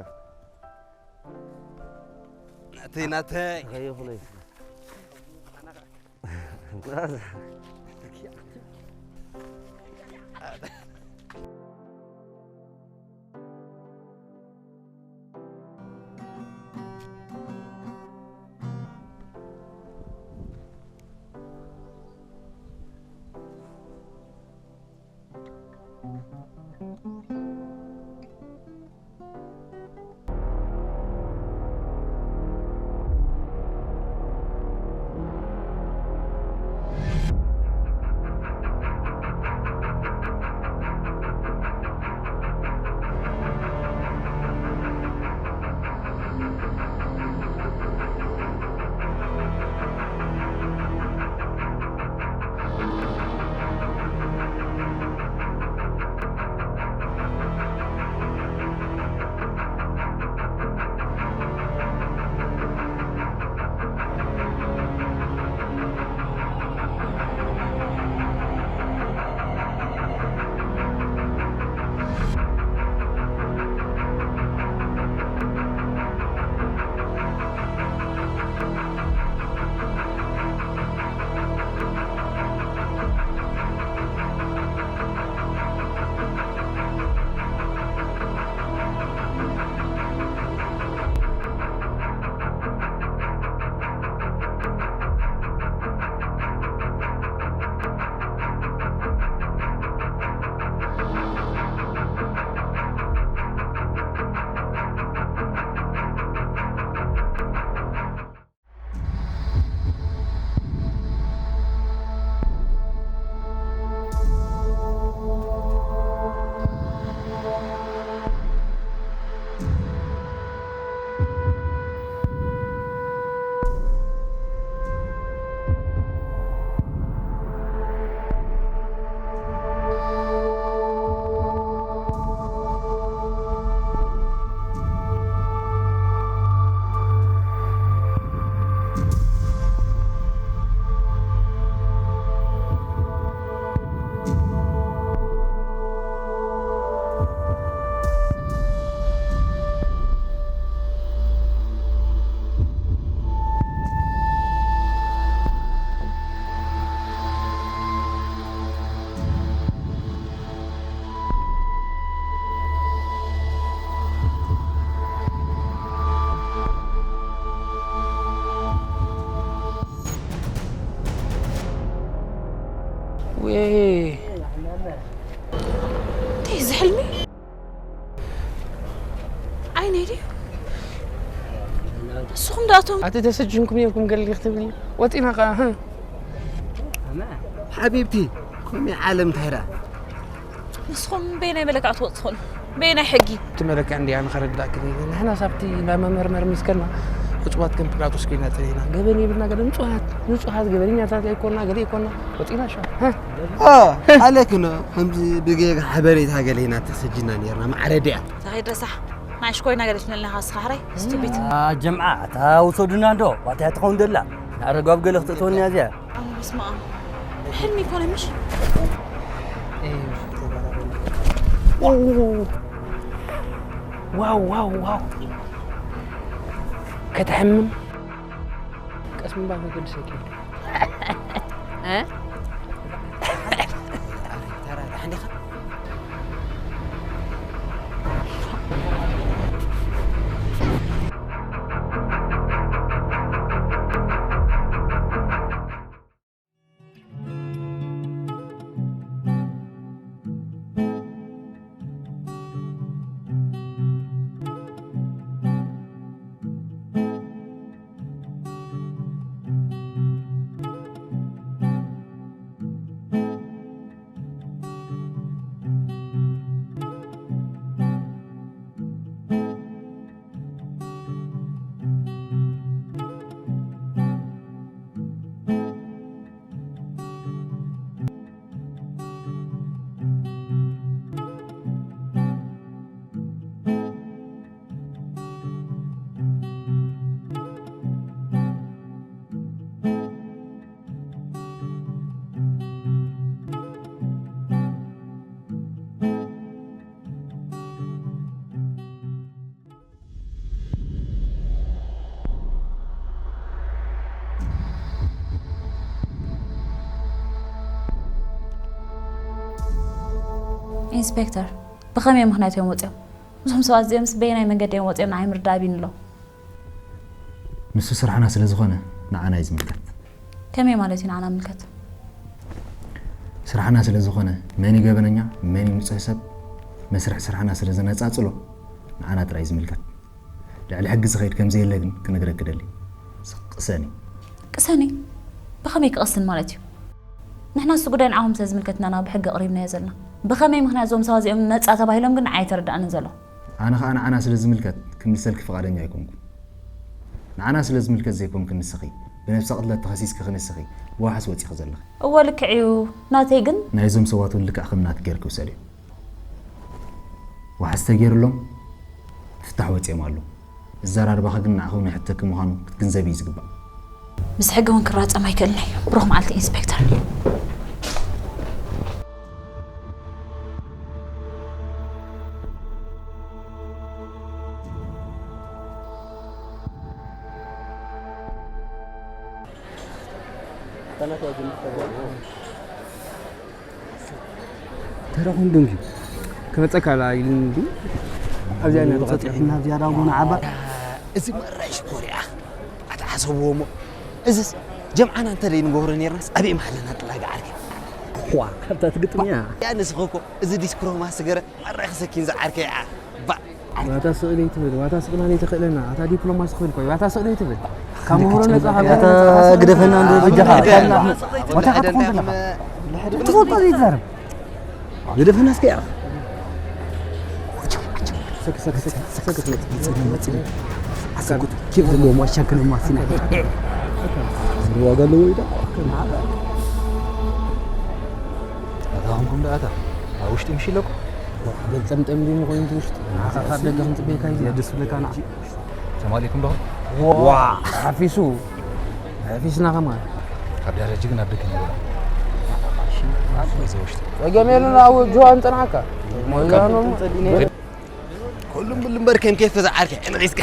ናተይ ናተይ ተኸየኹለይ ወይ እንታይ እዚ ሕልሚ? ዓይነይ ድዩ? ንስኹም ዳኣቶም ኣቲ ተሰጅንኩም ነርኩም ገሊ ክትብሊ ወጢና ከኣ ህ? ሓቢብቲ ከምኡ ዓለም እንታይ ደኣ ንስኹም በየናይ መለክዓ ትወጽ ትኾኑ? በየናይ ሕጊ? እቲ መለክዕ እንዲያ ንኸረዳእክን ኢለ ንሕና ሳብቲ ናብ መመርመር ምስ ከድና ዕጹባት ከም ጲላጦስ ኮይና ጸኒሕና ገበን የብልና ገለ ንጹሃት ንጹሃት ገበነኛታት ኣይኮና ገለ ኣይኮና ወጺና ሻ ኣለክኖ ከምዚ ብጌጋ ሓበሬታ ገለ ኢና ተሰጅና ነርና ማዕረድያ ሳኺ ድረሳሕ ናሽ ኮይና ገለ ትነልና ካስኻ ሕራይ ስቱቢት ጀምዓ እታ ውሰዱና እንዶ ባታ ትኸውን ደላ ኣረጋብ ገለ ክትእትወኒ እዚኣ ኣነ በስመ ኣብ ሕልሚ ይኮነ ምሽ ዋው ዋው ዋው ከተሕምም እምባ ከገድሰኪ። እ? ኢንስፔክተር፣ ብኸመይ ምኽንያት እዮም ወፂኦም? እዞም ሰባት እዚኦምስ በየናይ መንገዲ እዮም ወፂኦም ንዓይ ምርዳእ ኣቢኒ ኣሎ። ንሱ ስራሕና ስለ ዝኾነ ንዓና እዩ ዝምልከት። ከመይ ማለት እዩ ንዓና ምልከት? ስራሕና ስለ ዝኾነ መን እዩ ገበነኛ መን እዩ ንፁህ ሰብ መስርሕ ስራሕና ስለ ዘነፃፅሎ ንዓና ጥራይ እዩ ዝምልከት። ልዕሊ ሕጊ ዝኸይድ ከም ዘየለ ግን ክነግረኪ ደሊ። ቅሰኒ። ቅሰኒ? ብኸመይ ክቐስን ማለት እዩ? ንሕና እሱ ጉዳይ ንዓኹም ስለ ዝምልከትና ናብ ሕጊ ኣቕሪብናዮ ዘለና። ብኸመይ ምኽንያት እዞም ሰባት እዚኦም ነፃ ተባሂሎም ግን ንዓይ ኣይተረድኣንን ዘሎ። ኣነ ኸኣ ንዓና ስለ ዝምልከት ክምልሰልኪ ፍቓደኛ ኣይኮንኩን። ንዓና ስለ ዝምልከት ዘይኮንክን ንስኺ ብነብሰ ቅትለት ተኸሲስኪ ክንስኺ ዋሕስ ወጺኺ ዘለኺ። እወ ልክዕ እዩ። ናተይ ግን ናይዞም ሰባት እውን ልክዕ ከም ናትኪ ጌርኪ ውሰድዮ። ዋሕስ ተገይሩሎም ፍታሕ ወጺኦም ኣለዉ። ኣዘራርባኺ ግን ንዓኺ እውን ይሕተኪ ምዃኑ ክትግንዘቢ እዩ ዝግባእ። ምስ ሕጊ እውን ክራጸም ኣይክእልን እየ። ብሩኽ መዓልቲ ኢንስፔክተር። ተረኹም ድንኪ ክመፀካ ላ ኢሉኒ ድዩ? ኣብዚኣ ኢና ንፀጥሕ ኢና ኣብዚኣ ዳጎና ዓባ። እዚ መራይ ሽኮር ኢኻ ኣታ ሓሰብዎ እሞ እዚስ ጀምዓና እንተ ዘይንገብሮ ነርናስ ኣበይ ማለና ጥላጋ ዓርከይ። ዋ ካብታ ትግጥም እያ። ያ ንስኺ እኮ እዚ ዲስክሮማ ስገረ መራይ ክሰኪን ዝዓርከይ ዓ ባዕ። ዋታ ስእሊ ትብል ዋታ ስእሊ ናይ ተኽእለና ኣታ ዲፕሎማሲ ክብል ኮይ ዋታ ስእሊ ትብል ካብ ምሁሮ ነጻ ካብ ያታ ግደፈና እንዶ በጃኻ ዋታ ክትኾን ዘለኻ ትፈልጦ ዘይትዛረብ ግደፈና እስኪ ያ ኬፍ ዘለዎ ማሻ ክነ ማሲና ዋጋ ኣለዎ ኢዳ ኣታኹም ደኣታ ኣብ ውሽጢ ምሽ ኣለኩም ገልጠምጠም ድዩ ኮይኑ ውሽጢ ንዓኻ ካብ ደገ ክንፅበየካ እዩ ደስ ብለካ ንዓ ሰላም ዓለይኩም ዶ ዋ ሓፊሱ ሓፊስና ከማን ካብ ደረጅ ግን ኣብ ደገ ንበላ ጸገም የለን ኣብ ጅዋን ጸንዓካ ሞያኖም ኩሉም ብሉ እምበር ከም ኬፍ ተዛዓርከ ዕንቒስካ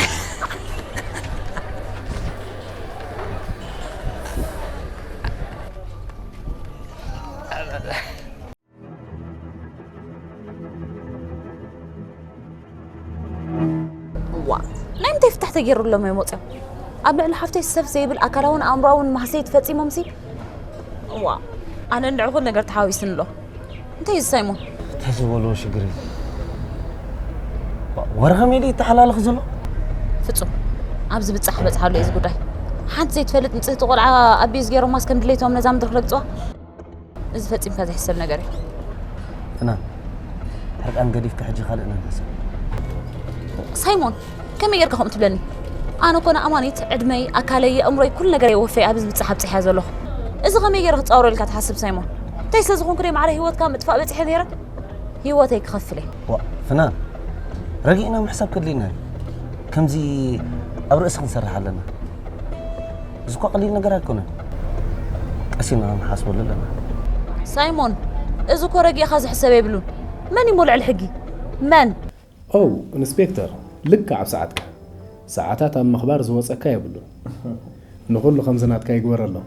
ዋ ናይ ምንታይ ፍታሕ ተገይሩሎም እዮም ወፅዮም ኣብ ልዕሊ ሓፍተይ ሰብ ዘይብል ኣካላውን ኣእምሮኣውን ማህሰይ ትፈፂሞም ሲ ዋ ኣነ እንድዕኹን ነገር ተሓዊስን ኣሎ እንታይ እዩ ሳይሞን እንታይ ዝበሎ ሽግር እዩ ወረ ከመይ ድዩ ይተሓላለኽ ዘሎ ፍፁም ኣብዚ ብፃሕ በፅሓሉ እዩ እዚ ጉዳይ ሓንቲ ዘይትፈልጥ ንፅህቲ ቆልዓ ኣቢዩዝ ገይሮማስ ከም ድሌቶም ነዛ ምድሪ ክረግፅዋ እዚ ፈጺምካ ዘይሕሰብ ነገር እዩ። ፍናን፣ ሕርቃን ገዲፍካ ሕጂ ካልእ ነገር ሰብ። ሳይሞን፣ ከመይ ጌርካ ከምኡ ትብለኒ? ኣነ እኮ ንኣማኒት ዕድመይ፣ ኣካለይ፣ የእምሮይ፣ ኩሉ ነገረይ ወፈይ ኣብዚ ብጻሕ ኣብጺሐያ ዘለኹ። እዚ ከመይ ጌረ ክጻወሮ ኢልካ ትሓስብ ሳይሞን? እንታይ ስለ ዝኾንኩ ደይ ማዕረ ህይወትካ ምጥፋእ በጺሐ ነይረ? ህይወተይ ክኸፍል እየ። ዋ፣ ፍናን፣ ረጊእና ምሕሳብ ከድልየና እዩ። ከምዚ ኣብ ርእሲ ክንሰርሕ ኣለና። እዚ እኳ ቀሊል ነገር ኣይኮነን። ቀሲና ክንሓስበሉ ኣለና። ሳይሞን፣ እዚ እኮ ረጊእኻ ዝሕሰብ የብሉን። መን እዩ ልዕሊ ሕጊ? መን? ኦው፣ ኢንስፔክተር፣ ልክዕ ኣብ ሰዓትካ። ሰዓታት ኣብ ምኽባር ዝወጸካ የብሉን። ንኹሉ ከምዚ ናትካ ይግበረሎም።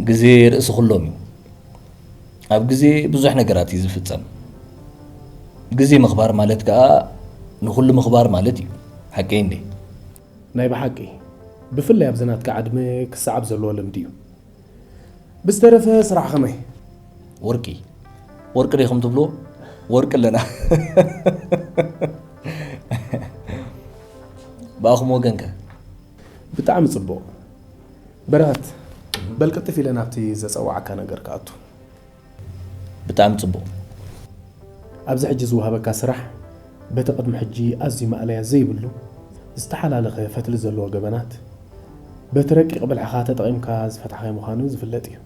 ግዜ ርእሲ ኩሎም እዩ። ኣብ ግዜ ብዙሕ ነገራት እዩ ዝፍጸም። ግዜ ምኽባር ማለት ከኣ ንኹሉ ምኽባር ማለት እዩ። ሓቀይ እንዴ? ናይ ብሓቂ፣ ብፍላይ ኣብዚ ናትካ ዕድመ ክሰዓብ ዘለዎ ልምዲ እዩ። ብዝተረፈ ስራሕ ከመይ? ወርቂ፣ ወርቂ ዲኹም ትብልዎ? ወርቂ ኣለና። ብኣኹም ወገንከ? ብጣዕሚ ጽቡቕ። በረኸት፣ በል ቅልጥፍ ኢለ ናብቲ ዘጸዋዕካ ነገር ክኣቱ። ብጣዕሚ ጽቡቕ። ኣብዚ ሕጂ ዝወሃበካ ስራሕ፣ በቲ ቅድሚ ሕጂ ኣዝዩ ማእለያ ዘይብሉ፣ ዝተሓላለኸ ፈትሊ ዘለዎ ገበናት፣ በቲ ረቂቕ ብልሕኻ ተጠቒምካ ዝፈታሕካዮ ምዃኑ ዝፍለጥ እዩ።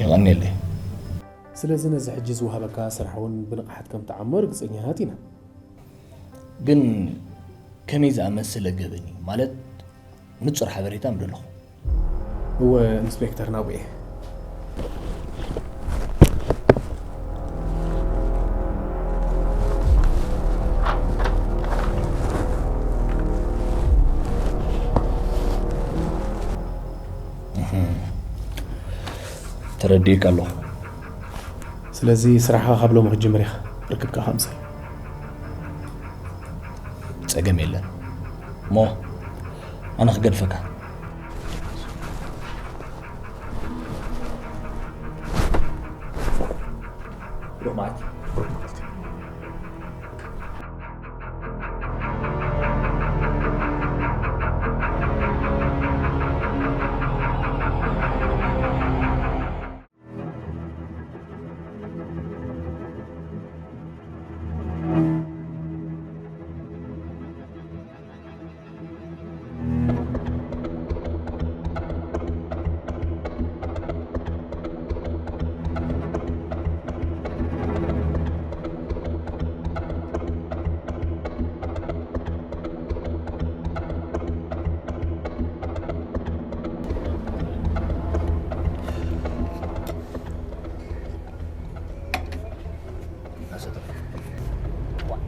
የቐንየለይ። ስለዚ ነዚ ሕጂ ዝወሃበካ ስራሕ እውን ብንቕሓት ከም ትዓሞ ርግጸኛታት ኢና። ግን ከመይ ዝኣመሰለ ገበን እዩ? ማለት ንጹር ሓበሬታ ምደለኹ። እወ ኢንስፔክተር ናቡኤ። ተረዲእካ ኣለኹ። ስለዚ ስራሕኻ ካብ ሎሚ ክትጅምር ኢኻ። ርክብካ ከምጽእ። ጸገም የለን። እሞ ኣነ ክገድፈካ። ብሩኽ መዓልቲ።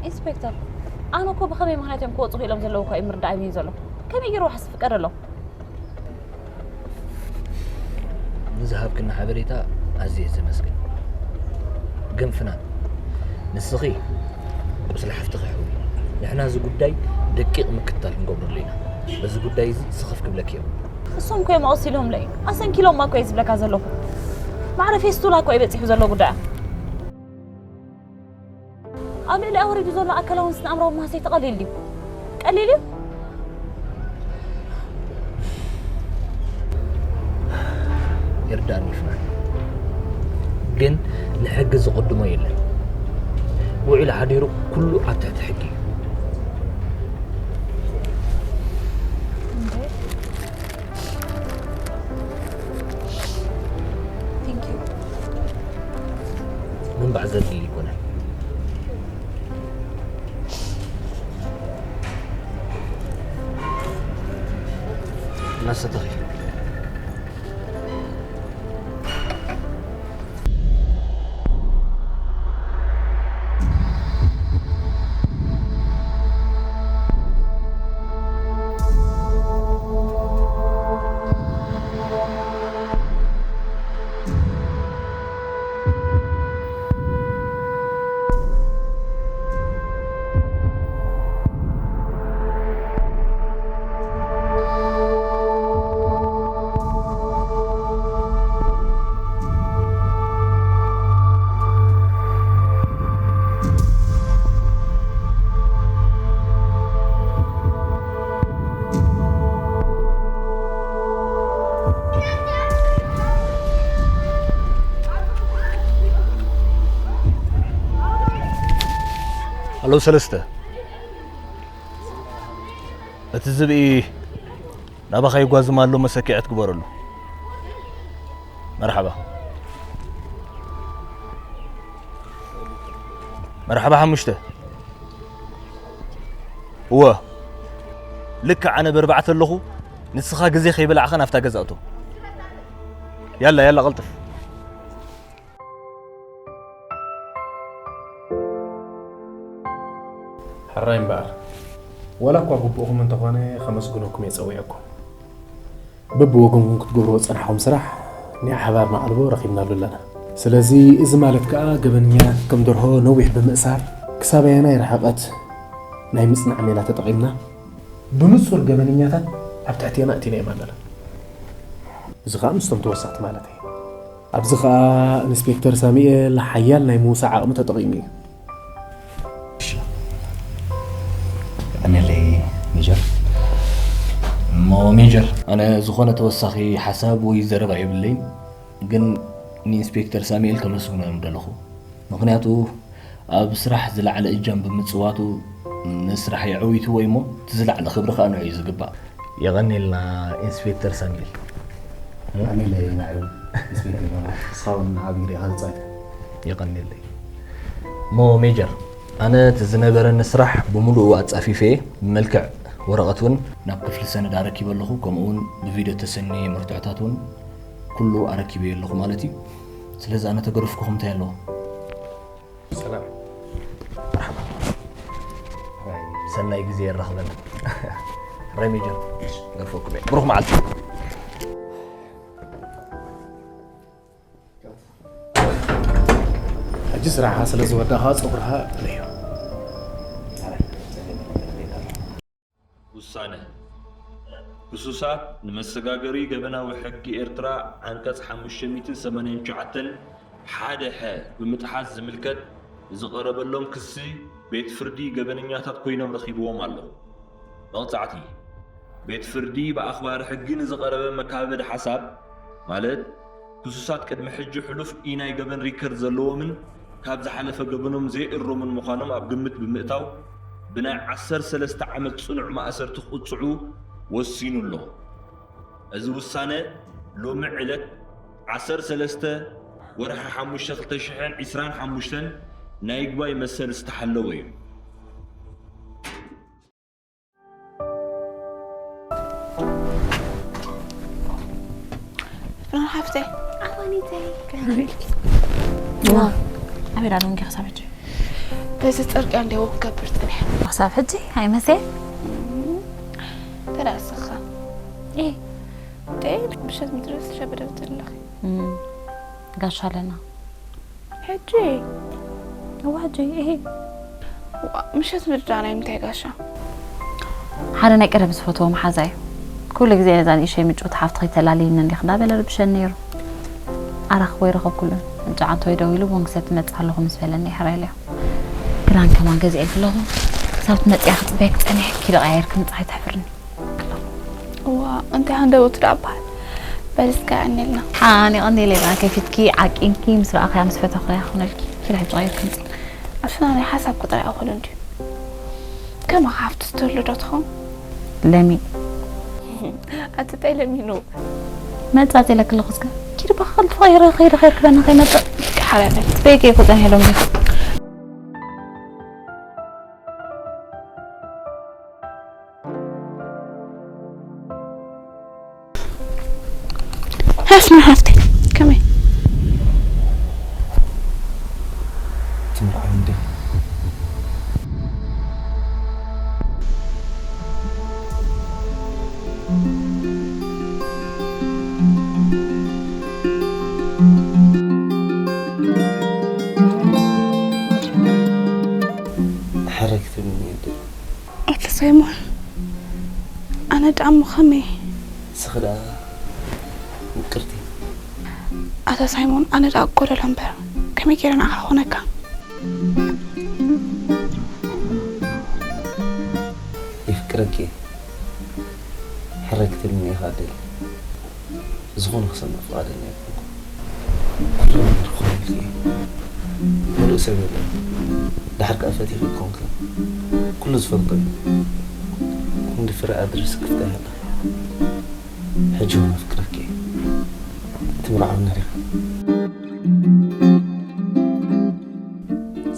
ኢንስፔክተር፣ ኣነ እኮ ብኸመይ ምኽንያት እዮም ክወፁ ክኢሎም ዘለዉ እኮ እዩ ምርዳእ ኣይብይን ዘሎ። ከመይ ገይሩ ዋሕስ ዝፍቀደሎም? ንዝሃብክና ሓበሬታ ኣዝየ ዘመስግን። ግን ፍናን፣ ንስኺ ቁስሊ ሓፍትኺ ሕዊ። ንሕና እዚ ጉዳይ ደቂቕ ምክትታል ክንገብረሉ ኢና። በዚ ጉዳይ እዚ ስኽፍ ክብለኪ እዮም። እሶም እኮ እዮም ኣቑሲሎምለይ። ኣሰንኪሎማ እኮ እየ ዝብለካ ዘለኹ። ማዕረ ፌስቱላ እኮ እዩ በፂሑ ዘሎ ጉዳያ። ኣብ ልዕሊኣ ወሪዱ ዘሎ ኣካላውን ስነ ኣእምሮኣውን ማህሰይቲ ቀሊል ድዩ? ቀሊል እዩ? ይርዳእኒ ፍናን፣ ግን ንሕጊ ዝቕድሞ የለን። ውዒሉ ሓዲሩ ኩሉ ኣብ ትሕቲ ሕጊ እዩ። እንዴ? Thank you። ምንባዕ ዘድሊ ኣይኮነን። እናሰተኺ። ኣሎ ሰለስተ። እቲ ዝብኢ ናባኻ ይጓዝም ኣሎ፣ መሰኪዐት ግበረሉ። መርሓባ። መርሓባ ሓሙሽተ። እወ፣ ልክዕ ኣነ በርባዕተ ኣለኹ፣ ንስኻ ግዜ ከይበላዕኻ ናብታ ገዛ እቶ። ያላ፣ ያላ፣ ቀልጥፍ። ሕራይ እምበኣር፣ ዋላ እኳ ግቡእኹም እንተኾነ ከመስግነኩም እየ ጸዊዐኩም። በብወገንኩም ክትገብርዎ ዝጸናሕኩም ስራሕ ናይ ሓባር መዓልቦ ረኺብናሉ ኣለና። ስለዚ እዚ ማለት ከኣ ገበነኛታት ከም ደርሆ ነዊሕ ብምእሳር ክሳብ ኣየናይ ርሕቐት ናይ ምጽናዕ ሜላ ተጠቒምና ብንጹር ገበነኛታት ኣብ ትሕቴና እቲናዮም ኣለና። እዚ ከኣ ምስቶም ተወሳእቲ ማለት እዩ። ኣብዚ ኸኣ ኢንስፔክተር ሳሙኤል ሓያል ናይ ምውሳዕ ዓቕሚ ተጠቒሙ እዩ። የቐንየለይ ሜጀር። እሞ ሜጀር፣ ኣነ ዝኾነ ተወሳኺ ሓሳብ ወይ ዘረባ የብለይን፣ ግን ንኢንስፔክተር ሳሙኤል ከመስግኖ እየ ምደለኹ። ምኽንያቱ ኣብ ስራሕ ዝለዓለ እጃም ብምጽዋቱ ንስራሕ የዕዊትዎ እሞ እቲ ዝለዓለ ክብሪ ከኣ ንዑ እዩ ዝግባእ። የቐንየልና ኢንስፔክተር ሳሙኤል። ኣሜለ ናዕብ ኢንስፔክተር ዮና፣ እስኻ እውን ዓብዪ ግደ ኢኻ ተጻዊትካ። የቐንየለይ። እሞ ሜጀር፣ ኣነ እቲ ዝነበረኒ ስራሕ ብምሉኡ ኣጻፊፈ ብመልክዕ ወረቐት እውን ናብ ክፍሊ ሰነድ ኣረኪበ ኣለኹ፣ ከምኡ እውን ብቪድዮ ተሰንየ መርትዖታት እውን ኩሉ ኣረኪበ ኣለኹ ማለት እዩ። ስለዚ ኣነ ተገረፍኩኹም እንታይ ኣለዎ? ሰላም። መርሓባ። ሰናይ ግዜ የራኽበና። ሬሜጀር፣ ገርፈኩም እየ። ብሩኽ መዓልቲ። ሕጂ ስራሕኻ ስለ ዝወዳእኻ ጸጉርኻ እለዮ። ውሳነ። ክሱሳት ንመሰጋገሪ ገበናዊ ሕጊ ኤርትራ ዓንቀጽ ሓሙሽተ ሚእትን ሰማንያን ትሽዓተን ሓደ ሐ ብምጥሓስ ዝምልከት ንዝቐረበሎም ክሲ ቤት ፍርዲ ገበነኛታት ኮይኖም ረኺብዎም ኣሎ። መቕጻዕቲ። ቤት ፍርዲ ብኣኽባሪ ሕጊ ንዝቐረበ መካበድ ሓሳብ፣ ማለት ክሱሳት ቅድሚ ሕጂ ሕሉፍ ኢናይ ገበን ሪከርድ ዘለዎምን ካብ ዝሓለፈ ገበኖም ዘይእረሙን ምዃኖም ኣብ ግምት ብምእታው፣ ብናይ ዓሰርተ ሰለስተ ዓመት ጽኑዕ ማእሰርቲ ክቕጽዑ ወሲኑ ኣሎ። እዚ ውሳነ ሎሚ ዕለት ዓሰርተ ሰለስተ ወርሒ ሓሙሽተ ክልተ ሽሕን ዕስራን ሓሙሽተን ናይ ይግባይ መሰል ዝተሓለወ እዩ። ፍናን ሓፍተይ፣ ኣዋኒተይ። ዋ ኣበይ ዳሎ እንዲ ክሳብ ሕጂ በዚ ጽርግያ እንዲያው ክገብር ጽኒሐ። ክሳብ ሕጂ ኣይመሰ ተዳስኻ እ ደይ ብሸት ምድረስ ሸበደብት ኣለኺ ጋሻ ኣለና ሕጂ እዋ ሕጂ እ ምሸት ምድዳ ናይ ምንታይ ጋሻ ሓደ ናይ ቀደም ዝፈትዎ መሓዛ እዩ ኩሉ ግዜ ነዛ ንእሸይ ምጭውቲ ሓፍቲ ከይተላልይኒ እንዲኽ እንዳበለ ርብሸኒ ነይሩ ኣራኽቦ ይረኸብኩሉን እንጫዓንቶ ይደው ኢሉ ቡን ክሰቲ መፅእ ኣለኹ ምስ በለኒ ይሕረየለዮ ክዳን ከማን ገዚኤልኪ ኣለኹ ክሳብ ትመፅያ ክፅበየኪ ፀኒሐ ኪዶ ቀያይርኪ ምፅእ ኣይትሕፍርኒ እዋ እንታይ ሃንደበቱ ደኣ በሃል በል እስከ ኣዕንልና ሓን የቐንየለይ ደኣ ከፊትኪ ዓቂንኪ ምስ ረኣኽያ ምስ ፈተኽኽያ ክኾነልኪ ኪድ ሕጂ ቀይርኪ ምፂ ኣፍና ናይ ሓሳብ ቁጥሪ ኣይኮነ እንድዩ ከማኻ ሓፍቲ ዝተወለዶ ትኸውን ለሚ ኣቲ ታይ ለሚኑ መጻጽ ኢለኪ ኣለኹ እስከ ኪድ ባኻ ክልተ ኸይረ ኸይረ ኸይር ክበና ከይመጽእ ሓላለ በይከ ይኩ ጸኒሐሎም ዲኹ ሃስና ሓፍተይ ከመይ ትምርዓው እንዴ ሕረ ክትብልኒ እየ ድል ኣታ ሳይሞን ኣነ ደኣ እሞ ከመይ ንስኺ ደኣ ምቅርቲ ኣታ ሳይሞን ኣነ ደኣ ጎደሎ እምበር ከመይ ገይረ ንዓኻ ክኾነካ የፍቅረኪ እየ ሕረ ክትብልኒ ኢኻ ድል ዝኾነ ክሰምዕ ፍቓደኛ ኣይኮንኩን። ኩሉ ነገር ክኾነልኪ እዩ። ምሉእ ሰብ የለን። ድሓር ከኣ ፈቲኺ ኮንኪ ኩሉ ዝፈልጦ እዩ። ክንዲ ፍረ ኣድሪ ስክፍታ ይሃለኺ። ሕጂ እውን ኣፍቅረኪ እየ። ትምርዓውኒ ዲኺ?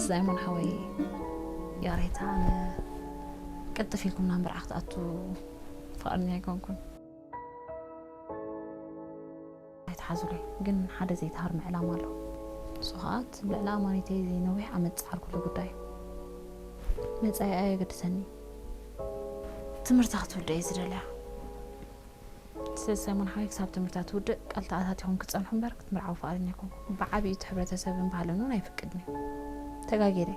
ሳይሞን ሓወይ ይቕሬታ ኣነ ቅልጥፍ ኢልኩም ናብ መርዓ ክትኣቱ ፍቓደኛ ኣይኮንኩን። ኣይትሓዙለይ ግን ሓደ ዘይትሃርም ዕላማ ኣሎ። ንሱ ኸኣ እቲ ልዕሊ ኣማኒተይ ነዊሕ ዓመት ዝጸዓርኩሉ ጉዳይ እዩ። መጻኢኣ የገድሰኒ። ትምህርታ ክትውድእ እየ ዝደልያ። ስለዚ ሳይሞን ሓወይ ክሳብ ትምህርታ ትውድእ ቃል ተኣታቲኹም ክትጸንሑ እምበር ክትምርዓው ፍቓደኛ ኣይኮንኩን። ብዓቢኡ እቲ ሕብረተሰብን ባህልን እውን ኣይፍቅድን እዩ። ተጋጊረ።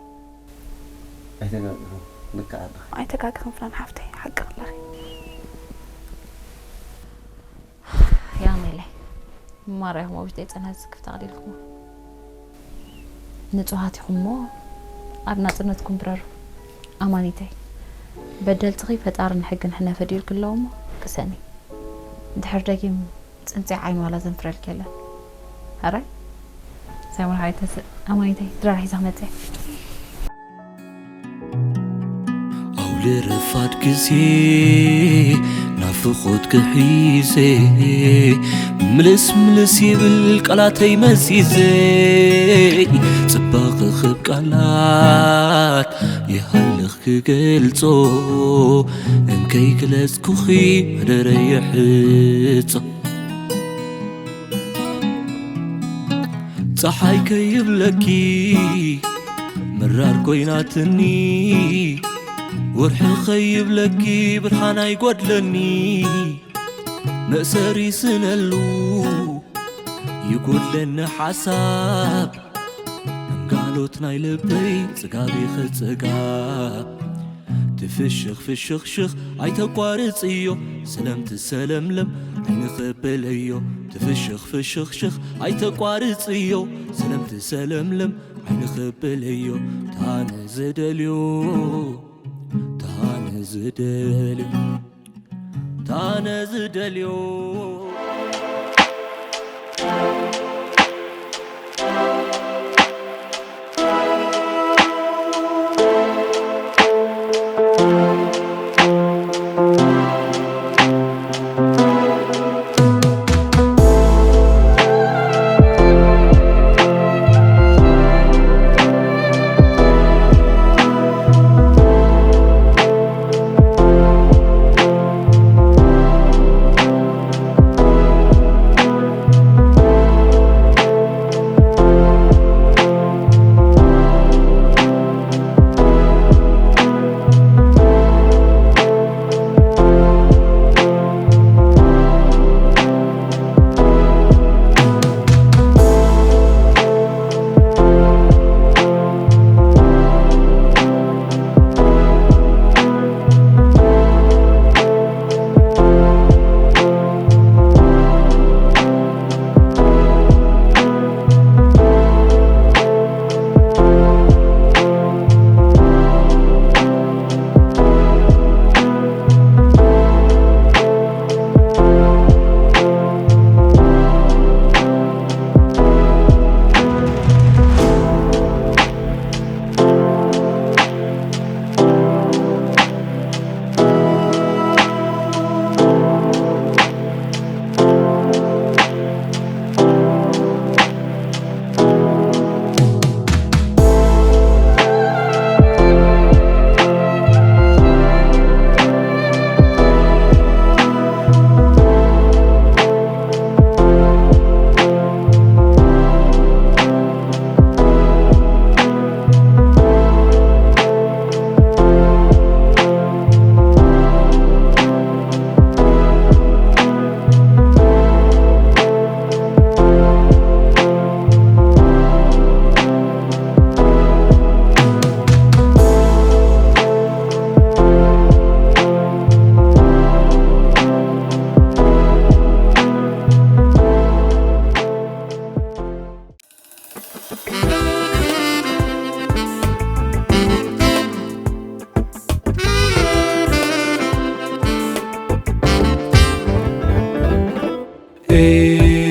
ኣይተጋግኹም። ልክዕ ኣለኺ። ኣይተጋግኽን ፍናን ሓፍተይ፣ ሓቂ ኣለኺ። ያሜለ ማርያም ኣብ ውሽጠይ ጸናጽ ክፍታ ኣቕዲልኩሞ። ንጹሃት ኢኹም እሞ ኣብ ናጽነትኩም ብረሩ። ኣማኒተይ፣ በደልትኺ ፈጣርን ሕግን ሕነ ፈዲርኪ ኣለዎ እሞ ቅሰኒ። ድሕር ደጊም ጽንጺ ዓይኒ ዋላ ዘንፍረልኪ የለን። ሕራይ ሳይሞን ሓወይ ተስእ። ኣማኒተይ ድራር ሒዛ ክመጽእ እየ። ኣውሊ ረፋድ ግዜ ናፍቖት ክሒዘ ምልስ ምልስ ይብል ቃላተይ መዚዘ ጽባቕኺ ብ ቃላት ይሃልኽ ክገልጾ እንከይ ግለጽኩኺ መደረ ይሕጾ ጸሓይ ከይብለኪ ምራር ኮይናትኒ ወርሒ ከይብለኪ ብርሃን ኣይጎድለኒ መእሰሪ ስነሉ ይጎድለኒ ሓሳብ እንጋሎት ናይ ልበይ ጽጋብ ኢኺ ጽጋብ ትፍሽኽ ፍሽኽሽኽ ኣይተቋርጽዮ ስለምቲ ሰለምለም ዓይንኺ በለዮ ትፍሽኽ ፍሽኽሽኽ ኣይተቋርጽዮ ስለምቲ ሰለምለም ዓይንኺ በለዮ ታነ ዝደልዮ ታነ ዝደልዮ ታነ ዝደልዮ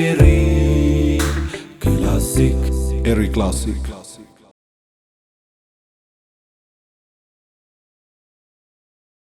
Eri Classic. Eri Classic.